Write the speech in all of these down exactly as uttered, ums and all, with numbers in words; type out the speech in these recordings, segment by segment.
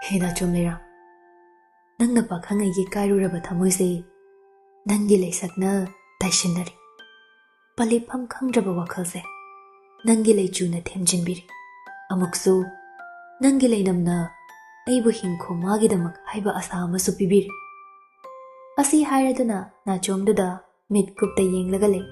ꯍꯦ ꯅꯥꯆꯣꯝ ꯂꯩꯔꯥꯡ, ꯅꯪꯅ ꯄꯥꯈꯪ ꯑꯩꯒꯤ ꯀꯥꯏꯔꯨꯔꯕ ꯊꯃꯣꯏꯁꯦ ꯅꯪꯒꯤ ꯂꯩꯁꯛꯅ ꯇꯥꯏꯁꯤꯟꯅꯔꯤ꯫ ꯄꯂꯤꯐꯝ ꯈꯪꯗ꯭ꯔꯕ ꯋꯥꯈꯜꯁꯦ ꯅꯪꯒꯤ ꯂꯩꯆꯨꯅ ꯊꯦꯝꯖꯤꯟꯕꯤꯔꯤ꯫ ꯑꯃꯨꯛꯁꯨ ꯅꯪꯒꯤ ꯂꯩꯅꯝꯅ ꯑꯩꯕꯨ ꯍꯤꯡꯈꯣ ꯃꯥꯒꯤꯗꯃꯛ ꯍꯥꯏꯕ ꯑꯁꯥ ꯑꯃꯁꯨ ꯄꯤꯕꯤꯔꯤ꯫ ꯑꯁꯤ ꯍꯥꯏꯔꯗꯨꯅ ꯅꯥꯆꯣꯝꯗꯨꯗ ꯃꯤꯠ ꯀꯨꯞꯇ ꯌꯦꯡꯂꯒ ꯂꯩ꯫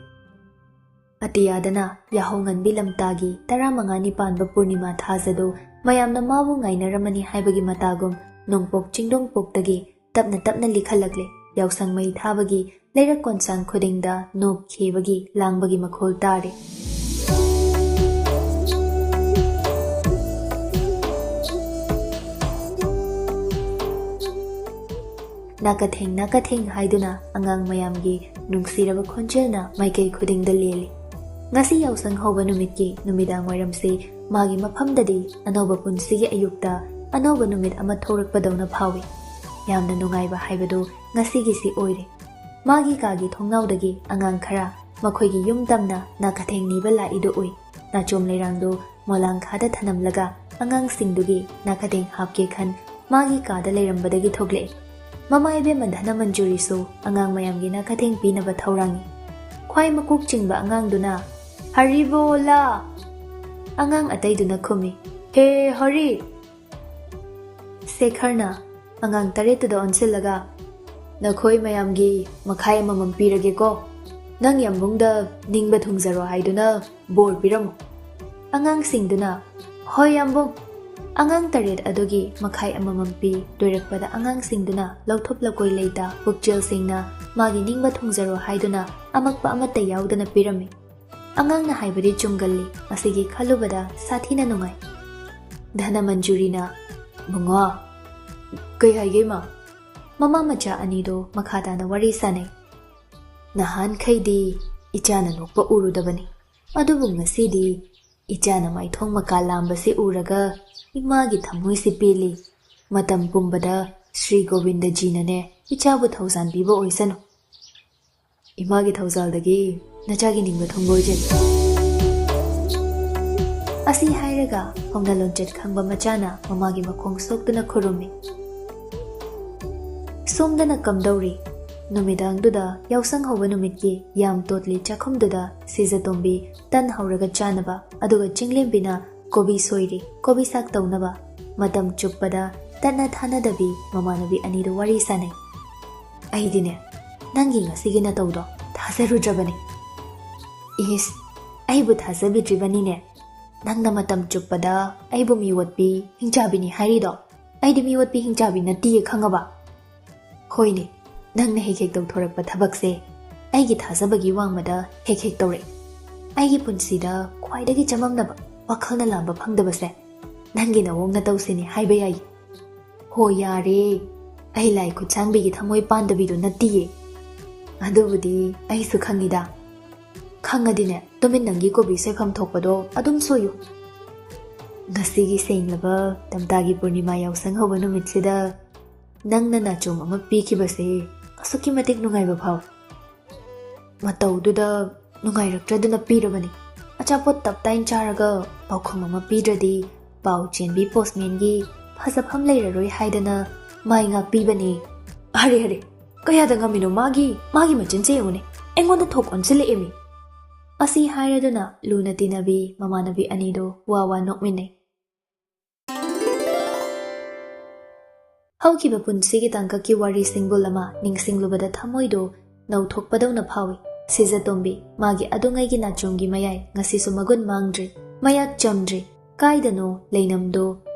ꯑꯇꯤꯌꯥꯗꯅ ꯌꯥꯍꯧ ꯉꯟꯕꯤ ꯂꯝꯇꯥꯒꯤ ꯇꯔꯥꯃꯉꯥꯅꯤ ꯄꯥꯟꯕ ꯄꯨꯔꯅꯤꯃꯥ ꯊꯥꯖꯗꯨ ꯃꯌꯥꯝꯅ ꯃꯥꯕꯨ ꯉꯥꯏꯅꯔꯝꯃꯅꯤ ꯍꯥꯏꯕꯒꯤ ꯃꯇꯥꯒꯨꯝ ꯅꯣꯡꯄꯣꯛ ꯆꯤꯡꯗꯣꯡ ꯄꯣꯛꯇꯒꯤ ꯇꯞꯅ ꯇꯞꯅ ꯂꯤꯈꯠꯂꯛꯂꯦ꯫ ꯌꯥꯎꯁꯪ ꯃꯩ ꯊꯥꯕꯒꯤ ꯂꯩꯔꯛ ꯀꯣꯟꯁꯥꯡ ꯈꯨꯗꯤꯡꯗ ꯅꯣꯛ ꯈꯦꯕꯒꯤ ꯂꯥꯡꯕꯒꯤ ꯃꯈꯣꯜ ꯇꯥꯔꯦ꯫ ꯅꯥꯀꯊꯦꯡ ꯅꯥꯀꯊꯦꯡ ꯍꯥꯏꯗꯨꯅ ꯑꯉꯥꯡ ꯃꯌꯥꯝꯒꯤ ꯅꯨꯡꯁꯤꯔꯕ ꯈꯣꯟꯖꯦꯜꯅ ꯃꯥꯏꯀꯩ ꯈꯨꯗꯤꯡꯗ ꯂꯦꯜꯂꯤ꯫ ꯉꯁꯤ ꯌꯥꯎꯁꯪ ꯍꯧꯕ ꯅꯨꯃꯤꯠꯀꯤ ꯅꯨꯃꯤꯗꯥꯡ ꯋꯥꯏꯔꯝꯁꯤ ꯃꯥꯒꯤ ꯃꯐꯝꯗꯗꯤ ꯑꯅꯧꯕ ꯄꯨꯟꯁꯤꯒꯤ ꯑꯌꯨꯛꯇ ꯑꯅꯧꯕ ꯅꯨꯃꯤꯠ ꯑꯃ ꯊꯣꯔꯛꯄꯗꯧꯅ ꯐꯥꯎꯏ꯫ ꯌꯥꯝꯅ ꯅꯨꯡꯉꯥꯏꯕ ꯍꯥꯏꯕꯗꯨ ꯉꯁꯤꯒꯤꯁꯤ ꯑꯣꯏꯔꯦ꯫ ꯃꯥꯒꯤ ꯀꯥꯒꯤ ꯊꯣꯡꯅꯥꯎꯗꯒꯤ ꯑꯉꯥꯡ ꯈꯔ ꯃꯈꯣꯏꯒꯤ ꯌꯨꯝ ꯇꯝꯅ ꯅꯥꯀꯊꯦꯡ ꯅꯤꯕ ꯂꯥꯛꯏꯗꯨ ꯎꯏ꯫ ꯅꯥꯆꯣꯝ ꯂꯩꯔꯥꯡꯗꯨ ꯃꯣꯂꯥꯡꯈꯥꯗ ꯊꯅꯝꯂꯒ ꯑꯉꯥꯡꯁꯤꯡꯗꯨꯒꯤ ꯅꯥꯀꯊꯦꯡ ꯍꯥꯞꯀꯦ ꯈꯟ ꯃꯥꯒꯤ ꯀꯥꯗ ꯂꯩꯔꯝꯕꯗꯒꯤ ꯊꯣꯛꯂꯛꯑꯦ꯫ ꯃꯃꯥ ꯏꯕꯦꯝꯃ ꯙꯅ ꯃꯟꯖꯨꯔꯤꯁꯨ ꯑꯉꯥꯡ ꯃꯌꯥꯝꯒꯤ ꯅꯥꯀꯊꯦꯡ ꯄꯤꯅꯕ ꯊꯧꯔꯥꯡꯉꯤ꯫ ꯈ꯭ꯋꯥꯏ ꯃꯀꯣꯛ ꯆꯤꯡꯕ ꯑꯉꯥꯡꯗꯨꯅ "ꯍꯔꯤꯕꯣꯂꯥ!" ꯑꯉꯥꯡ ꯑꯇꯩꯗꯨꯅ ꯈꯨꯝꯃꯤ, "ꯍꯦ ꯍꯔꯤ!" ꯁꯦꯈꯔꯅ ꯑꯉꯥꯡ ꯇꯔꯦꯠꯇꯨꯗ ꯑꯣꯟꯁꯤꯜꯂꯒ, "ꯅꯈꯣꯏ ꯃꯌꯥꯝꯒꯤ ꯃꯈꯥꯏ ꯑꯃꯃꯝ ꯄꯤꯔꯒꯦꯀꯣ꯫ ꯅꯪ ꯌꯥꯝꯕꯨꯡꯗ ꯅꯤꯡꯕ ꯊꯨꯡꯖꯔꯣ ꯍꯥꯏꯗꯨꯅ ꯕꯣꯔ ꯄꯤꯔꯝꯃꯨ꯫" ꯑꯉꯥꯡꯁꯤꯡꯗꯨꯅ, "ꯍꯣꯏ ꯌꯥꯝꯕꯨꯡ꯫" ꯑꯉꯥꯡ ꯇꯔꯦꯠ ꯑꯗꯨꯒꯤ ꯃꯈꯥꯏ ꯑꯃꯃꯝ ꯄꯤ꯫ ꯂꯣꯏꯔꯛꯄꯗ ꯑꯉꯥꯡꯁꯤꯡꯗꯨꯅ ꯂꯧꯊꯣꯛ ꯂꯀꯣꯏ ꯂꯩꯇ ꯄꯨꯛꯆꯦꯜ ꯁꯦꯡꯅ ꯃꯥꯒꯤ ꯅꯤꯡꯕ ꯊꯨꯡꯖꯔꯣ ꯍꯥꯏꯗꯨꯅ ꯑꯃꯛꯄ ꯑꯃꯠꯇ ꯌꯥꯎꯗꯅ ꯄꯤꯔꯝꯃꯤ꯫ ꯑꯉꯥꯡꯅ ꯍꯥꯏꯕꯗꯤ ꯆꯨꯝꯒꯜꯂꯤ꯫ ꯑꯁꯤꯒꯤ ꯈꯜꯂꯨꯕꯗ ꯁꯥꯊꯤꯅ ꯅꯨꯡꯉꯥꯏ꯫ ꯙꯅ ꯃꯟꯖꯨꯔꯤꯅ, "ꯃꯉꯥ, ꯀꯩ ꯍꯥꯏꯒꯦ ꯏꯃꯥ?" ꯃꯃꯥ ꯃꯆꯥ ꯑꯅꯤꯗꯣ ꯃꯈꯥ ꯇꯥꯅ ꯋꯥꯔꯤ ꯁꯥꯅꯩ꯫ "ꯅꯍꯥꯟꯈꯩꯗꯤ ꯏꯆꯥꯅ ꯅꯣꯛꯄ ꯎꯔꯨꯗꯕꯅꯤ, ꯑꯗꯨꯕꯨ ꯉꯁꯤꯗꯤ ꯏꯆꯥꯅ ꯃꯥꯏꯊꯣꯡ ꯃꯀꯥ ꯂꯥꯝꯕꯁꯤ ꯎꯔꯒ ꯏꯃꯥꯒꯤ ꯊꯃꯣꯏꯁꯤ ꯄꯦꯜꯂꯤ꯫ ꯃꯇꯝ ꯄꯨꯝꯕꯗ ꯁ꯭ꯔꯤ ꯒꯣꯕꯤꯟꯗꯖꯤꯅꯅꯦ ꯏꯆꯥꯕꯨ ꯊꯧꯖꯥꯟꯕꯤꯕ ꯑꯣꯏꯁꯅꯨ꯫ ꯏꯃꯥꯒꯤ ꯊꯧꯖꯥꯜꯗꯒꯤ ꯅꯆꯥꯒꯤ ꯅꯤꯡꯕ ꯊꯨꯡꯕ ꯑꯣꯏꯖꯅꯤ꯫" ꯑꯁꯤ ꯍꯥꯏꯔꯒ ꯍꯧꯅ ꯂꯣꯟꯆꯠ ꯈꯪꯕ ꯃꯆꯥꯅ ꯃꯃꯥꯒꯤ ꯃꯈꯣꯡ ꯁꯣꯛꯇꯨꯅ ꯈꯨꯔꯨꯝꯃꯤ꯫ ꯁꯣꯝꯗꯅ ꯀꯝꯗꯧꯔꯤ? ꯅꯨꯃꯤꯗꯥꯡꯗꯨꯗ ꯌꯥꯎꯁꯪ ꯍꯧꯕ ꯅꯨꯃꯤꯠꯀꯤ ꯌꯥꯝ ꯇꯣꯠꯂꯤ ꯆꯥꯛꯈꯨꯝꯗꯨꯗ ꯁꯤꯖꯇꯣꯝꯕꯤ ꯇꯟ ꯍꯧꯔꯒ ꯆꯥꯅꯕ, ꯑꯗꯨꯒ ꯆꯤꯡꯂꯦꯝꯕꯤꯅ ꯀꯣꯕꯤ ꯁꯣꯏꯔꯤ, ꯀꯣꯕꯤ ꯁꯥꯛ ꯇꯧꯅꯕ꯫ ꯃꯇꯝ ꯆꯨꯞꯄꯗ ꯇꯠꯅ ꯊꯥꯅꯗꯕꯤ ꯃꯃꯥꯟꯅꯕꯤ ꯑꯅꯤꯗꯨ ꯋꯥꯔꯤ ꯁꯥꯟꯅꯩ꯫ ꯑꯩꯗꯤꯅꯦ, ꯅꯪꯒꯤ ꯉꯁꯤꯒꯤ ꯅꯇꯧꯗꯣ ꯊꯥꯖꯔꯨꯗ꯭ꯔꯕꯅꯤ꯫ ꯏꯁ, ꯑꯩꯕꯨ ꯊꯥꯖꯕꯤꯗ꯭ꯔꯤꯕꯅꯤꯅꯦ꯫ ꯅꯪꯅ ꯃꯇꯝ ꯆꯨꯞꯄꯗ ꯑꯩꯕꯨ ꯃꯤꯑꯣꯠꯄꯤ ꯍꯤꯡꯆꯥꯕꯤꯅꯤ ꯍꯥꯏꯔꯤꯗꯣ꯫ ꯑꯩꯗꯤ ꯃꯤꯑꯣꯠꯄꯤ ꯍꯤꯡꯆꯥꯕꯤ ꯅꯠꯇꯤꯌꯦ, ꯈꯪꯉꯕ? ꯍꯣꯏꯅꯦ, ꯅꯪꯅ ꯍꯦꯛ ꯍꯦꯛ ꯇꯧꯊꯣꯔꯛꯄ ꯊꯕꯛꯁꯦ ꯑꯩꯒꯤ ꯊꯥꯖꯕꯒꯤ ꯋꯥꯡꯃꯗ ꯍꯦꯛ ꯍꯦꯛ ꯇꯧꯔꯛꯏ꯫ ꯑꯩꯒꯤ ꯄꯨꯟꯁꯤꯗ ꯈ꯭ꯋꯥꯏꯗꯒꯤ ꯆꯃꯝꯅꯕ, ꯋꯥꯈꯜꯅ ꯂꯥꯝꯕ ꯐꯪꯗꯕꯁꯦ ꯅꯪꯒꯤ ꯅꯑꯣꯡ ꯅꯇꯧꯁꯤꯅꯤ ꯍꯥꯏꯕ ꯌꯥꯏ꯫ ꯍꯣ ꯌꯥꯔꯦ, ꯑꯩ ꯂꯥꯏ ꯈꯨꯠꯁꯥꯡꯕꯤꯒꯤ ꯊꯃꯣꯏ ꯄꯥꯟꯗꯕꯤꯗꯣ ꯅꯠꯇꯤꯌꯦ꯫ ꯑꯗꯨꯕꯨꯗꯤ ꯑꯩꯁꯨ ꯈꯪꯉꯤꯗ꯫ ꯈꯪꯉꯗꯤꯅꯦ, ꯇꯨꯃꯤꯟ ꯅꯪꯒꯤ ꯀꯣꯕꯤ ꯁꯣꯏꯐꯝ ꯊꯣꯛꯄꯗꯣ ꯑꯗꯨꯝ ꯁꯣꯏꯌꯨ꯫ ꯉꯁꯤꯒꯤ ꯁꯦꯡꯂꯕ ꯇꯝꯇꯥꯒꯤ ꯄꯨꯔꯅꯤꯃꯥ ꯌꯥꯎꯁꯪ ꯍꯧꯕ ꯅꯨꯃꯤꯠꯁꯤꯗ ꯅꯪꯅ ꯅꯥꯆꯣꯝ ꯑꯃ ꯄꯤꯈꯤꯕꯁꯦ ꯑꯁꯨꯛꯀꯤ ꯃꯇꯤꯛ ꯅꯨꯡꯉꯥꯏꯕ ꯐꯥꯎꯏ꯫ ꯃꯇꯧꯗꯨꯗ ꯅꯨꯡꯉꯥꯏꯔꯛꯇ꯭ꯔꯗꯨꯅ ꯄꯤꯔꯕꯅꯤ꯫ ꯑꯆꯥꯄꯣꯠ ꯇꯞꯇꯥꯏꯅ ꯆꯥꯔꯒ ꯄꯥꯎꯈꯨꯝ ꯑꯃ ꯄꯤꯗ꯭ꯔꯗꯤ ꯄꯥꯎ ꯆꯦꯟꯕꯤ ꯄꯣꯁꯃꯦꯟꯒꯤ ꯐꯖꯐꯝ ꯂꯩꯔꯔꯣꯏ ꯍꯥꯏꯗꯅ ꯃꯥꯏ ꯉꯥꯛꯄꯤꯕꯅꯤ꯫ ꯑꯔꯦ ꯑꯔꯦ, ꯀꯌꯥꯗ ꯉꯝꯃꯤꯅꯣ ꯃꯥꯒꯤ, ꯃꯥꯒꯤ ꯃꯆꯤꯟꯁꯦ ꯌꯦꯡꯉꯨꯅꯦ, ꯑꯩꯉꯣꯟꯗ ꯊꯣꯛ ꯑꯣꯟꯁꯤꯜꯂꯛꯑꯦꯃꯤ꯫ ꯑꯁꯤ ꯍꯥꯏꯔꯗꯨꯅ ꯂꯨꯅ ꯇꯤꯟꯅꯕꯤ ꯃꯃꯥꯟꯅꯕꯤ ꯑꯅꯤꯗꯣ ꯋꯥ ꯋꯥ ꯅꯣꯛꯃꯤꯟꯅꯩ꯫ ꯍꯧꯈꯤꯕ ꯄꯨꯟꯁꯤꯒꯤ ꯇꯥꯡꯀꯛꯀꯤ ꯋꯥꯔꯤ ꯁꯤꯡꯕꯨꯜ ꯑꯃ ꯅꯤꯡꯁꯤꯡꯂꯨꯕꯗ ꯊꯃꯣꯏꯗꯣ ꯅꯧꯊꯣꯛꯄꯗꯧꯅ ꯐꯥꯎꯏ꯫ ꯁꯤꯖꯇꯣꯝꯕꯤ, ꯃꯥꯒꯤ ꯑꯗꯨꯉꯩꯒꯤ ꯅꯥꯆꯣꯝꯒꯤ ꯃꯌꯥꯏ ꯉꯁꯤꯁꯨ ꯃꯒꯨꯟ ꯃꯥꯡꯗ꯭ꯔꯤ, ꯃꯌꯥꯛ ꯆꯝꯗ꯭ꯔꯤ꯫ ꯀꯥꯏꯗꯅꯣ ꯂꯩꯅꯝꯗꯣ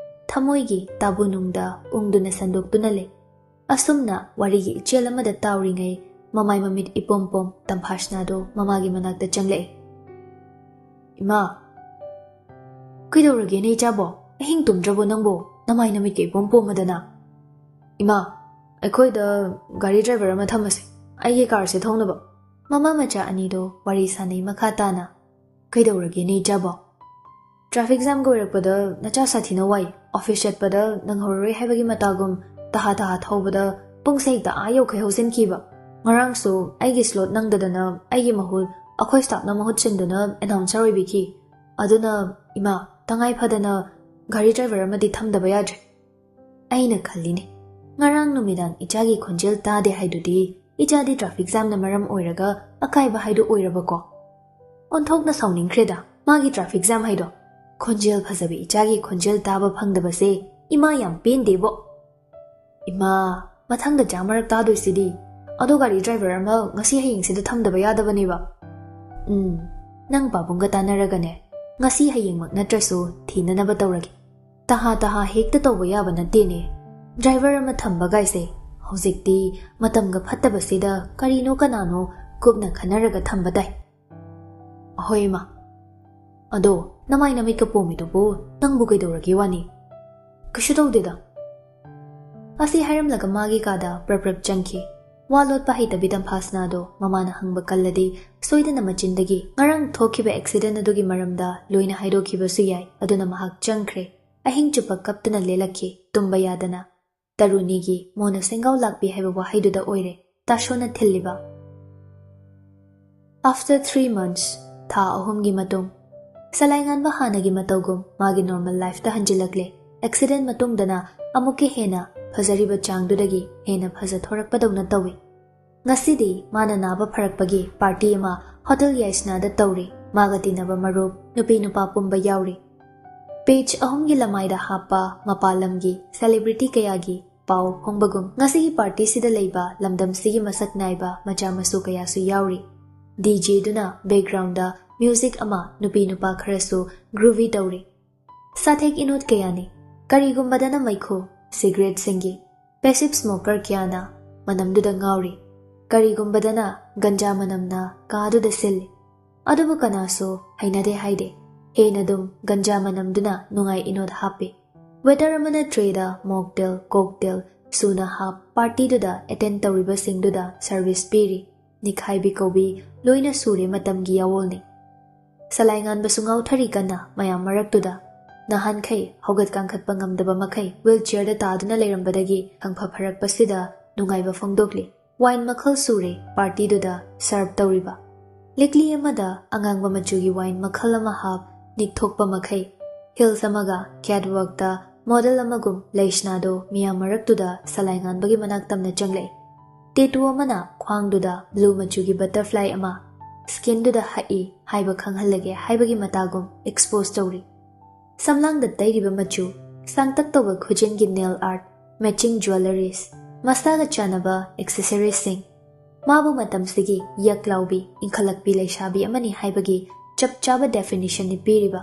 ꯊꯃꯣꯏꯒꯤ ꯇꯥꯕꯨꯅꯨꯡꯗ ꯎꯪꯗꯨꯅ ꯁꯟꯗꯣꯛꯇꯨꯅ ꯂꯩ꯫ ꯑꯁꯨꯝꯅ ꯋꯥꯔꯤꯒꯤ ꯏꯆꯦꯜ ꯑꯃꯗ ꯇꯥꯎꯔꯤꯉꯩ ꯃꯃꯥꯏ ꯃꯃꯤꯠ ꯏꯄꯣꯝ ꯄꯣꯝ ꯇꯝꯐꯥꯁꯅꯥꯗꯣ ꯃꯃꯥꯒꯤ ꯃꯅꯥꯛꯇ ꯆꯪꯂꯛꯏ꯫ "ꯏꯃꯥ, ꯀꯩꯗꯧꯔꯒꯦꯅꯦ ꯏꯆꯥꯕꯣ? ꯑꯍꯤꯡ ꯇꯨꯝꯗ꯭ꯔꯕꯣ ꯅꯪꯕꯣ? ꯅꯃꯥꯏ ꯅꯃꯤꯠꯀ ꯏꯄꯣꯝ ꯄꯣꯝꯃꯗꯅ?" "ꯏꯃꯥ, ꯑꯩꯈꯣꯏꯗ ꯒꯥꯔꯤ ꯗ꯭ꯔꯥꯏꯚꯔ ꯑꯃ ꯊꯝꯃꯁꯦ, ꯑꯩꯒꯤ ꯀꯥꯔꯁꯦ ꯊꯧꯅꯕ꯫" ꯃꯃꯥ ꯃꯆꯥ ꯑꯅꯤꯗꯣ ꯋꯥꯔꯤ ꯁꯥꯅꯩ ꯃꯈꯥ ꯇꯥꯅ꯫ "ꯀꯩꯗꯧꯔꯒꯦꯅꯦ ꯏꯆꯥꯕꯣ? ꯇ꯭ꯔꯥꯐꯤꯛ ꯖꯥꯝꯒ ꯑꯣꯏꯔꯛꯄꯗ ꯅꯆꯥ ꯁꯥꯊꯤꯅ ꯋꯥꯏ꯫ ꯑꯣꯐꯤꯁ ꯆꯠꯄꯗ ꯅꯪꯍꯧꯔꯔꯣꯏ ꯍꯥꯏꯕꯒꯤ ꯃꯇꯥꯒꯨꯝ ꯇꯍꯥ ꯇꯍꯥ ꯊꯧꯕꯗ ꯄꯨꯡꯁꯦ ꯍꯦꯛꯇ ꯑꯥ ꯌꯧꯈꯩ ꯍꯧꯖꯤꯟꯈꯤꯕ꯫ ꯉꯔꯥꯡꯁꯨ ꯑꯩꯒꯤ ꯁ꯭ꯂꯣꯠ ꯅꯪꯗꯗꯅ ꯑꯩꯒꯤ ꯃꯍꯨꯠ ꯑꯩꯈꯣꯏ ꯁ꯭ꯇꯥꯐꯅ ꯃꯍꯨꯠ ꯁꯤꯟꯗꯨꯅ ꯑꯦꯅꯥꯎꯟꯁꯔ ꯑꯣꯏꯕꯤꯈꯤ꯫ ꯑꯗꯨꯅ, ꯏꯃꯥ, ꯇꯉꯥꯏ ꯐꯗꯅ ꯒꯥꯔꯤ ꯗ꯭ꯔꯥꯏꯚꯔ ꯑꯃꯗꯤ ꯊꯝꯗꯕ ꯌꯥꯗ꯭ꯔꯦ꯫ ꯑꯩꯅ ꯈꯜꯂꯤꯅꯦ, ꯉꯔꯥꯡ ꯅꯨꯃꯤꯗꯥꯡ ꯏꯆꯥꯒꯤ ꯈꯣꯟꯖꯦꯜ ꯇꯥꯗꯦ ꯍꯥꯏꯗꯨꯗꯤ ꯏꯆꯥꯗꯤ ꯇ꯭ꯔꯥꯐꯤꯛ ꯖꯥꯝꯅ ꯃꯔꯝ ꯑꯣꯏꯔꯒ ꯑꯀꯥꯏꯕ ꯍꯥꯏꯗꯨ ꯑꯣꯏꯔꯕꯀꯣ꯫ ꯑꯣꯟꯊꯣꯛꯅ ꯁꯥꯎꯅꯤꯡꯈ꯭ꯔꯦꯗ ꯃꯥꯒꯤ ꯇ꯭ꯔꯥꯐꯤꯛ ꯖꯥꯝ ꯍꯥꯏꯗꯣ꯫ ꯈꯣꯟꯖꯦꯜ ꯐꯖꯕꯤ ꯏꯆꯥꯒꯤ ꯈꯣꯟꯖꯦꯜ ꯇꯥꯕ ꯐꯪꯗꯕꯁꯦ ꯏꯃꯥ ꯌꯥꯝ ꯄꯦꯟꯗꯦꯕꯣ꯫ ꯏꯃꯥ, ꯃꯊꯪꯗ ꯖꯥꯝ ꯃꯔꯛ ꯇꯥꯗꯣꯏꯁꯤꯗꯤ꯫ ꯑꯗꯣ ꯒꯥꯔꯤ ꯗ꯭ꯔꯥꯏꯚꯔ ꯑꯃ ꯉꯁꯤ ꯍꯌꯦꯡꯁꯤꯗ ꯊꯝꯗꯕ ꯌꯥꯗꯕꯅꯦꯕ꯫ ꯎꯝ, ꯅꯪ ꯄꯥꯕꯨꯡꯒ ꯇꯥꯟꯅꯔꯒꯅꯦ, ꯉꯁꯤ ꯍꯌꯦꯡꯃꯛ ꯅꯠꯇ꯭ꯔꯁꯨ ꯊꯤꯅꯅꯕ ꯇꯧꯔꯒꯦ꯫ ꯇꯍꯥ ꯇꯍꯥ ꯍꯦꯛꯇ ꯇꯧꯕ ꯌꯥꯕ ꯅꯠꯇꯦꯅꯦ꯫ ꯗ꯭ꯔꯥꯏꯚꯔ ꯑꯃ ꯊꯝꯕꯒꯥꯏꯁꯦ ꯍꯧꯖꯤꯛꯇꯤ ꯃꯇꯝꯒ ꯐꯠꯇꯕꯁꯤꯗ ꯀꯔꯤꯅꯣ ꯀꯅꯥꯅꯣ ꯀꯨꯞꯅ ꯈꯟꯅꯔꯒ ꯊꯝꯕ ꯇꯥꯏ꯫ ꯑꯍꯣꯏ ꯏꯃꯥ꯫ ꯑꯗꯣ ꯅꯃꯥꯏ ꯅꯃꯤꯠꯀ ꯄꯣꯝꯃꯤꯗꯨꯕꯨ ꯅꯪꯕꯨ ꯀꯩꯗꯧꯔꯒꯦ ꯋꯥꯅꯤ? ꯀꯩꯁꯨ ꯇꯧꯗꯦꯗ꯫ ꯑꯁꯤ ꯍꯥꯏꯔꯝꯂꯒ ꯃꯥꯒꯤ ꯀꯥꯗ ꯄ꯭ꯔꯞ ꯄ꯭ꯔꯞ ꯆꯪꯈꯤ꯫ ꯋꯥ ꯂꯣꯠꯄ ꯍꯩꯇꯕꯤ ꯇꯝꯐꯥꯁꯅꯥꯗꯣ ꯃꯃꯥꯅ ꯍꯪꯕ ꯀꯜꯂꯗꯤ ꯁꯣꯏꯗꯅ ꯃꯆꯤꯟꯗꯒꯤ ꯉꯔꯥꯡ ꯊꯣꯛꯈꯤꯕ ꯑꯦꯛꯁꯤꯗꯦꯟ ꯑꯗꯨꯒꯤ ꯃꯔꯝꯗ ꯂꯣꯏꯅ ꯍꯥꯏꯗꯣꯛꯈꯤꯕꯁꯨ ꯌꯥꯏ꯫ ꯑꯗꯨꯅ ꯃꯍꯥꯛ ꯆꯪꯈ꯭ꯔꯦ꯫ ꯑꯍꯤꯡ ꯆꯨꯞꯄ ꯀꯞꯇꯨꯅ ꯂꯦꯜꯂꯛꯈꯤ, ꯇꯨꯝꯕ ꯌꯥꯗꯅ꯫ ꯇꯔꯨꯅꯤꯒꯤ ꯃꯣꯟꯅ ꯁꯦꯡꯒꯥꯎ ꯂꯥꯛꯄꯤ ꯍꯥꯏꯕ ꯋꯥꯍꯩꯗꯨꯗ ꯑꯣꯏꯔꯦ ꯇꯥꯁꯣꯅ ꯊꯤꯜꯂꯤꯕ꯫ After three months, ꯊꯥ ꯑꯍꯨꯝꯒꯤ ꯃꯇꯨꯡ, ꯁꯂꯥꯏꯉꯥꯟꯕ ꯍꯥꯟꯅꯒꯤ ꯃꯇꯧꯒꯨꯝ ꯃꯥꯒꯤ ꯅꯣꯔꯃꯦꯜ ꯂꯥꯏꯐꯇ ꯍꯟꯖꯤꯜꯂꯛꯂꯦ꯫ ꯑꯦꯛꯁꯤꯗꯦꯟ ꯃꯇꯨꯡꯗꯅ ꯑꯃꯨꯛꯀ ꯍꯦꯟꯅ ꯐꯖꯔꯤꯕ ꯆꯥꯡꯗꯨꯗꯒꯤ ꯍꯦꯟꯅ ꯐꯖꯊꯣꯔꯛꯄꯗꯧꯅ ꯇꯧꯏ꯫ ꯉꯁꯤꯗꯤ ꯃꯥꯅ ꯅꯥꯕ ꯐꯔꯛꯄꯒꯤ ꯄꯥꯔꯇꯤ ꯑꯃ ꯍꯣꯇꯦꯜ ꯌꯥꯏꯁꯅꯥꯗ ꯇꯧꯔꯤ꯫ ꯃꯥꯒ ꯇꯤꯟꯅꯕ ꯃꯔꯨꯞ, ꯅꯨꯄꯤ ꯅꯨꯄꯥ ꯄꯨꯝꯕ ꯌꯥꯎꯔꯤ꯫ ꯄꯦꯖ ꯑꯍꯨꯝꯒꯤ ꯂꯃꯥꯏꯗ ꯍꯥꯞꯄ ꯃꯄꯥꯟ ꯂꯝꯒꯤ ꯁꯦꯂꯦꯕ꯭ꯔꯤꯇꯤ ꯀꯌꯥꯒꯤ ꯄꯥꯎ ꯐꯣꯡꯕꯒꯨꯝ, ꯉꯁꯤꯒꯤ ꯄꯥꯔꯇꯤꯁꯤꯗ ꯂꯩꯕ ꯂꯝꯗꯝꯁꯤꯒꯤ ꯃꯁꯛ ꯅꯥꯏꯕ ꯃꯆꯥ ꯃꯁꯨ ꯀꯌꯥꯁꯨ ꯌꯥꯎꯔꯤ꯫ ꯗꯤꯖꯦꯗꯨꯅ ꯕꯦꯛꯒ꯭ꯔꯥꯎꯟꯗ ꯃ꯭ꯌꯨꯖꯤꯛ ꯑꯃ ꯅꯨꯄꯤ ꯅꯨꯄꯥ ꯈꯔꯁꯨ ꯒ꯭ꯔꯨꯚꯤ ꯇꯧꯔꯤ꯫ ꯁꯥꯊꯦꯛ ꯏꯅꯣꯠ ꯀꯌꯥꯅꯤ꯫ ꯀꯔꯤꯒꯨꯝꯕꯗꯅ ꯃꯩꯈꯨ, ꯁꯤꯒꯔꯦꯠꯁꯤꯡꯒꯤ, ꯄꯦꯁꯤꯞ ꯁ꯭ꯃꯣꯀꯔ ꯀꯌꯥꯅ ꯃꯅꯝꯗꯨꯗ ꯉꯥꯎꯔꯤ꯫ ꯀꯔꯤꯒꯨꯝꯕꯗꯅ ꯒꯟꯖꯥ ꯃꯅꯝꯅ ꯀꯥꯗꯨꯗ ꯁꯤꯜꯂꯤ꯫ ꯑꯗꯨꯕꯨ ꯀꯅꯥꯁꯨ ꯍꯩꯅꯗꯦ ꯍꯥꯏꯗꯦ꯫ ꯍꯦꯟꯅ ꯑꯗꯨꯝ ꯒꯟꯖꯥ ꯃꯅꯝꯗꯨꯅ ꯅꯨꯡꯉꯥꯏ ꯏꯅꯣꯠ ꯍꯥꯞꯄꯤ꯫ ꯋꯦꯇꯔ ꯑꯃꯅ ꯇ꯭ꯔꯦꯗ ꯃꯣꯛꯇꯦꯜ, ꯀꯣꯛꯇꯦꯜ ꯁꯨꯅ ꯍꯥꯞ ꯄꯥꯔꯇꯤꯗꯨꯗ ꯑꯦꯇꯦꯟ ꯇꯧꯔꯤꯕꯁꯤꯡꯗꯨꯗ ꯁꯔꯚꯤꯁ ꯄꯤꯔꯤ꯫ ꯅꯤꯈꯥꯏꯕꯤ ꯀꯧꯕꯤ ꯂꯣꯏꯅ ꯁꯨꯔꯦ ꯃꯇꯝꯒꯤ ꯌꯥꯋꯣꯜꯅꯤ꯫ ꯁꯂꯥꯏꯉꯥꯟꯕꯁꯨ ꯉꯥꯎꯊꯔꯤ ꯀꯟꯅ ꯃꯌꯥꯝ ꯃꯔꯛꯇꯨꯗ꯫ ꯅꯍꯥꯟꯈꯩ ꯍꯧꯒꯠ ꯀꯥꯡꯈꯠꯄ ꯉꯝꯗꯕ ꯃꯈꯩ ꯋꯤꯜ ꯆꯤꯌꯔꯗ ꯇꯥꯗꯨꯅ ꯂꯩꯔꯝꯕꯗꯒꯤ ꯈꯪꯐ ꯐꯔꯛꯄꯁꯤꯗ ꯅꯨꯡꯉꯥꯏꯕ ꯐꯣꯡꯗꯣꯛꯂꯤ꯫ ꯋꯥꯏꯟ ꯃꯈꯜ ꯁꯨꯔꯦ ꯄꯥꯔꯇꯤꯗꯨꯗ ꯁꯔꯚ ꯇꯧꯔꯤꯕ꯫ ꯂꯤꯛꯂꯤ ꯑꯃꯗ ꯑꯉꯥꯡꯕ ꯃꯆꯨꯒꯤ ꯋꯥꯏꯟ ꯃꯈꯜ ꯑꯃ ꯍꯥꯞ ꯅꯤꯛꯊꯣꯛꯄ ꯃꯈꯩ ꯍꯤꯜꯁ ꯑꯃꯒ ꯀꯦꯠꯋꯥꯛꯇ ꯃꯣꯗꯦꯜ ꯑꯃꯒꯨꯝ ꯂꯩꯁꯅꯥꯗꯣ ꯃꯤꯌꯥꯝ ꯃꯔꯛꯇꯨꯗ ꯁꯂꯥꯏ ꯉꯥꯟꯕꯒꯤ ꯃꯅꯥꯛ ꯇꯝꯅ ꯆꯪꯂꯛꯏ꯫ ꯇꯦꯇꯨ ꯑꯃꯅ ꯈ꯭ꯋꯥꯡꯗꯨꯗ ꯕ꯭ꯂꯨ ꯃꯆꯨꯒꯤ ꯕꯇꯔꯐ꯭ꯂꯥꯏ ꯑꯃ ꯁ꯭ꯀꯤꯟꯗꯨꯗ ꯍꯛꯏ ꯍꯥꯏꯕ ꯈꯪꯍꯜꯂꯒꯦ ꯍꯥꯏꯕꯒꯤ ꯃꯇꯥꯒꯨꯝ ꯑꯦꯛꯁꯄꯣꯖ ꯇꯧꯔꯤ꯫ ꯁꯝꯂꯥꯡꯗ ꯇꯩꯔꯤꯕ ꯃꯆꯨ, ꯁꯥꯡꯇꯛ ꯇꯧꯕ ꯈꯨꯖꯤꯟꯒꯤ ꯅꯦꯜ ꯑꯥꯔꯠ, ꯃꯦꯆꯤꯡ ꯖ꯭ꯋꯦꯂꯔꯤꯁ, ꯃꯁꯥꯒ ꯆꯥꯟꯅꯕ ꯑꯦꯛꯁꯦꯁꯔꯤꯁꯁꯤꯡ, ꯃꯥꯕꯨ ꯃꯇꯝꯁꯤꯒꯤ ꯌꯛ ꯂꯥꯎꯕꯤ, ꯏꯟꯈꯠꯂꯛꯄꯤ ꯂꯩꯁꯥꯕꯤ ꯑꯃꯅꯤ ꯍꯥꯏꯕꯒꯤ ꯆꯞ ꯆꯥꯕ ꯗꯦꯐꯤꯅꯤꯁꯟꯅꯤ ꯄꯤꯔꯤꯕ꯫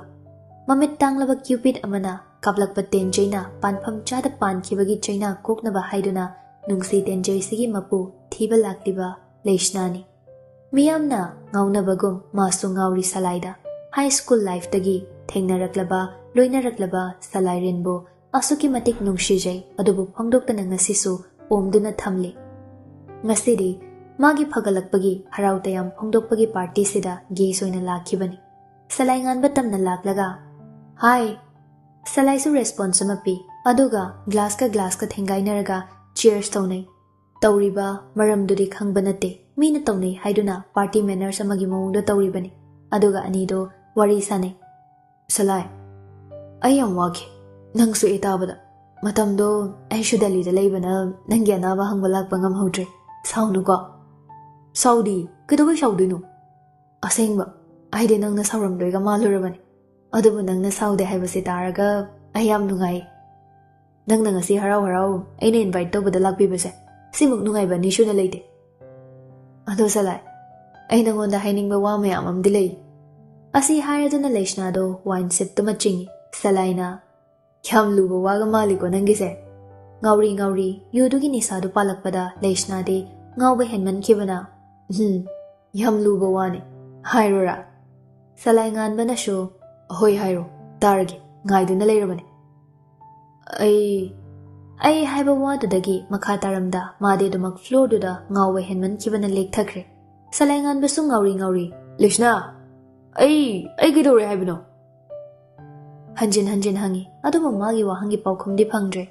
ꯃꯃꯤꯠ ꯇꯥꯡꯂꯕ ꯀ꯭ꯌꯨꯄꯤꯠ ꯑꯃꯅ ꯀꯥꯞꯂꯛꯄ ꯇꯦꯟꯖꯩꯅ ꯄꯥꯟꯐꯝ ꯆꯥꯗ ꯄꯥꯟꯈꯤꯕꯒꯤ ꯆꯩꯅꯥ ꯀꯣꯛꯅꯕ ꯍꯥꯏꯗꯨꯅ ꯅꯨꯡꯁꯤ ꯇꯦꯟꯖꯩꯁꯤꯒꯤ ꯃꯄꯨ ꯊꯤꯕ ꯂꯥꯛꯂꯤꯕ ꯂꯩꯁꯅꯥꯅꯤ꯫ ꯃꯤꯌꯥꯝꯅ ꯉꯥꯎꯅꯕꯒꯨꯝ ꯃꯥꯁꯨ ꯉꯥꯎꯔꯤ ꯁꯂꯥꯏꯗ꯫ ꯍꯥꯏ ꯁ꯭ꯀꯨꯜ ꯂꯥꯏꯐꯇꯒꯤ ꯊꯦꯡꯅꯔꯛꯂꯕ, ꯂꯣꯏꯅꯔꯛꯂꯕ ꯁꯂꯥꯏꯔꯦꯟꯕꯨ ꯑꯁꯨꯛꯀꯤ ꯃꯇꯤꯛ ꯅꯨꯡꯁꯤꯖꯩ, ꯑꯗꯨꯕꯨ ꯐꯣꯡꯗꯣꯛꯇꯅ ꯉꯁꯤꯁꯨ ꯑꯣꯝꯗꯨꯅ ꯊꯝꯂꯤ꯫ ꯉꯁꯤꯗꯤ ꯃꯥꯒꯤ ꯐꯒꯠꯂꯛꯄꯒꯤ ꯍꯔꯥꯎ ꯇꯌꯥꯝ ꯐꯣꯡꯗꯣꯛꯄꯒꯤ ꯄꯥꯔꯇꯤꯁꯤꯗ ꯒꯦꯁ ꯑꯣꯏꯅ ꯂꯥꯛꯈꯤꯕꯅꯤ꯫ ꯁꯂꯥꯏ ꯉꯥꯟꯕ ꯇꯝꯅ ꯂꯥꯛꯂꯒ, "ꯍꯥꯏ!" ꯁꯂꯥꯏꯁꯨ ꯔꯦꯁꯄꯣꯟꯁ ꯑꯃ ꯄꯤ, ꯑꯗꯨꯒ ꯒ꯭ꯂꯥꯁꯀ ꯒ꯭ꯂꯥꯁꯀ ꯊꯦꯡꯒꯥꯏꯅꯔꯒ ꯆꯤꯌꯔꯁ ꯇꯧꯅꯩ꯫ ꯇꯧꯔꯤꯕ ꯃꯔꯝꯗꯨꯗꯤ ꯈꯪꯕ ꯅꯠꯇꯦ, ꯃꯤꯅ ꯇꯧꯅꯩ ꯍꯥꯏꯗꯨꯅ ꯄꯥꯔꯇꯤ ꯃꯦꯅꯔꯁ ꯑꯃꯒꯤ ꯃꯑꯣꯡꯗ ꯇꯧꯔꯤꯕꯅꯤ꯫ ꯑꯗꯨꯒ ꯑꯅꯤꯗꯣ ꯋꯥꯔꯤ ꯁꯥꯅꯩ꯫ "ꯁꯂꯥꯏ, ꯑꯩ ꯌꯥꯝ ꯋꯥꯈꯤ, ꯅꯪ ꯁꯣꯛꯑꯦ ꯇꯥꯕꯗ꯫ ꯃꯇꯝꯗꯣ ꯑꯩꯁꯨ ꯗꯦꯜꯂꯤꯗ ꯂꯩꯕꯅ ꯅꯪꯒꯤ ꯑꯅꯥꯕ ꯍꯪꯕ ꯂꯥꯛꯄ ꯉꯝꯍꯧꯗ꯭ꯔꯦ꯫ ꯁꯥꯎꯅꯨꯀꯣ?" "ꯁꯥꯎꯗꯤ, ꯀꯩꯗꯧꯕꯩ ꯁꯥꯎꯗꯣꯏꯅꯣ? ꯑꯁꯦꯡꯕ, ꯑꯩꯗꯤ ꯅꯪꯅ ꯁꯥꯎꯔꯝꯗꯣꯏꯒ ꯃꯥꯜꯂꯨꯔꯕꯅꯤ꯫ ꯑꯗꯨꯕꯨ ꯅꯪꯅ ꯁꯥꯎꯗꯦ ꯍꯥꯏꯕꯁꯤ ꯇꯥꯔꯒ ꯑꯩ ꯌꯥꯝ ꯅꯨꯡꯉꯥꯏ꯫ ꯅꯪꯅ ꯉꯁꯤ ꯍꯔꯥꯎ ꯍꯔꯥꯎ ꯑꯩꯅ ꯏꯟꯚꯥꯏꯠ ꯇꯧꯕꯗ ꯂꯥꯛꯄꯤꯕꯁꯦ, ꯁꯤꯃꯨꯛ ꯅꯨꯡꯉꯥꯏꯕ ꯑꯅꯤ ꯁꯨꯅ ꯂꯩꯇꯦ꯫ ꯑꯗꯣ ꯁꯂꯥꯏ, ꯑꯩ ꯅꯉꯣꯟꯗ ꯍꯥꯏꯅꯤꯡꯕ ꯋꯥ ꯃꯌꯥꯝ ꯑꯃꯗꯤ ꯂꯩ꯫" ꯑꯁꯤ ꯍꯥꯏꯔꯗꯨꯅ ꯂꯩꯁꯅꯥꯗꯣ ꯋꯥꯏꯟ ꯁꯤꯞꯇꯨꯃ ꯆꯤꯡꯏ꯫ ꯁꯂꯥꯏꯅ, "ꯌꯥꯝ ꯂꯨꯕ ꯋꯥꯒ ꯃꯥꯜꯂꯤꯀꯣ ꯅꯪꯒꯤꯁꯦ꯫" ꯉꯥꯎꯔꯤ ꯉꯥꯎꯔꯤ ꯌꯨꯗꯨꯒꯤ ꯅꯤꯁꯥꯗꯨ ꯄꯥꯜꯂꯛꯄꯗ ꯂꯩꯁꯅꯥꯗꯤ ꯉꯥꯎꯕ ꯍꯦꯟꯃꯟꯈꯤꯕꯅ, "ꯎꯝ, ꯌꯥꯝ ꯂꯨꯕ ꯋꯥꯅꯤ꯫ ꯍꯥꯏꯔꯣꯔꯥ?" ꯁꯂꯥꯏ ꯉꯥꯟꯕꯅꯁꯨ, "ꯑꯍꯣꯏ, ꯍꯥꯏꯔꯣ, ꯇꯥꯔꯒꯦ, ꯉꯥꯏꯗꯨꯅ ꯂꯩꯔꯕꯅꯤ꯫" "ꯑꯩ, ꯑꯩ" ꯍꯥꯏꯕ ꯋꯥꯗꯨꯗꯒꯤ ꯃꯈꯥ ꯇꯥꯔꯝꯗ ꯃꯥꯗꯤ ꯑꯗꯨꯃꯛ ꯐ꯭ꯂꯣꯔꯗꯨꯗ ꯉꯥꯎꯕ ꯍꯦꯟꯃꯟꯈꯤꯕꯅ ꯂꯦꯛꯊꯈ꯭ꯔꯦ꯫ ꯁꯂꯥꯏ ꯉꯥꯟꯕꯁꯨ ꯉꯥꯎꯔꯤ ꯉꯥꯎꯔꯤ, "ꯂꯩꯁꯅꯥ, ꯑꯩ, ꯑꯩ ꯀꯩꯗꯧꯔꯦ ꯍꯥꯏꯕꯅꯣ?" ꯍꯟꯖꯤꯟ ꯍꯟꯖꯤꯟ ꯍꯪꯉꯤ, ꯑꯗꯨꯕꯨ ꯃꯥꯒꯤ ꯋꯥꯍꯪꯒꯤ ꯄꯥꯎꯈꯨꯝꯗꯤ ꯐꯪꯗ꯭ꯔꯦ꯫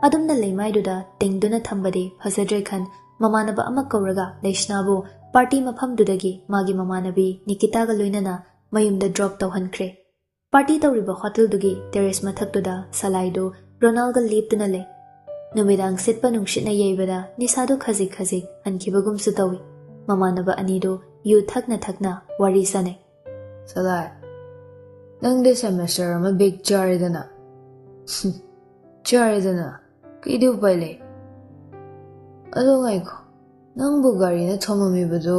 ꯑꯗꯨꯝꯅ ꯂꯩꯃꯥꯏꯗꯨꯗ ꯇꯤꯡꯗꯨꯅ ꯊꯝꯕꯗꯤ ꯐꯖꯗ꯭ꯔꯦ ꯈꯟ, ꯃꯃꯥꯟꯅꯕ ꯑꯃ ꯀꯧꯔꯒ ꯂꯩꯁꯅꯥꯕꯨ ꯄꯥꯔꯇꯤ ꯃꯐꯝꯗꯨꯗꯒꯤ ꯃꯥꯒꯤ ꯃꯃꯥꯟꯅꯕꯤ ꯅꯤꯀꯤꯇꯥꯒ ꯂꯣꯏꯅꯅ ꯃꯌꯨꯝꯗ ꯗ꯭ꯔꯣꯞ ꯇꯧꯍꯟꯈ꯭ꯔꯦ꯫ ꯄꯥꯔꯇꯤ ꯇꯧꯔꯤꯕ ꯍꯣꯇꯦꯜꯗꯨꯒꯤ ꯇꯦꯔꯦꯁ ꯃꯊꯛꯇꯨꯗ ꯁꯂꯥꯏꯗꯨ ꯔꯣꯅꯥꯜꯒ ꯂꯦꯞꯇꯨꯅ ꯂꯩ꯫ ꯅꯨꯃꯤꯗꯥꯡ ꯁꯤꯠꯄ ꯅꯨꯡꯁꯤꯠꯅ ꯌꯩꯕꯗ ꯅꯤꯁꯥꯗꯨ ꯈꯖꯤꯛ ꯈꯖꯤꯛ ꯍꯟꯈꯤꯕꯒꯨꯝꯁꯨ ꯇꯧꯏ꯫ ꯃꯃꯥꯟꯅꯕ ꯑꯅꯤꯗꯨ ꯌꯨ ꯊꯛꯅ ꯊꯛꯅ ꯋꯥꯔꯤ ꯁꯥꯅꯩ꯫ "ꯁꯂꯥꯏ, ꯅꯪꯗꯤ ꯁꯦꯃꯦꯁꯇꯔ ꯑꯃ ꯕꯦꯛ ꯆꯥꯔꯦꯗꯅ?" "ꯆꯥꯔꯦꯗꯅ, ꯀꯩꯗꯤ ꯎꯄꯥꯏ ꯂꯩ? ꯑꯗꯣ ꯉꯥꯏꯈꯣ, ꯅꯪꯕꯨ ꯒꯥꯔꯤꯅ ꯊꯣꯝꯃꯝꯃꯤꯕꯗꯣ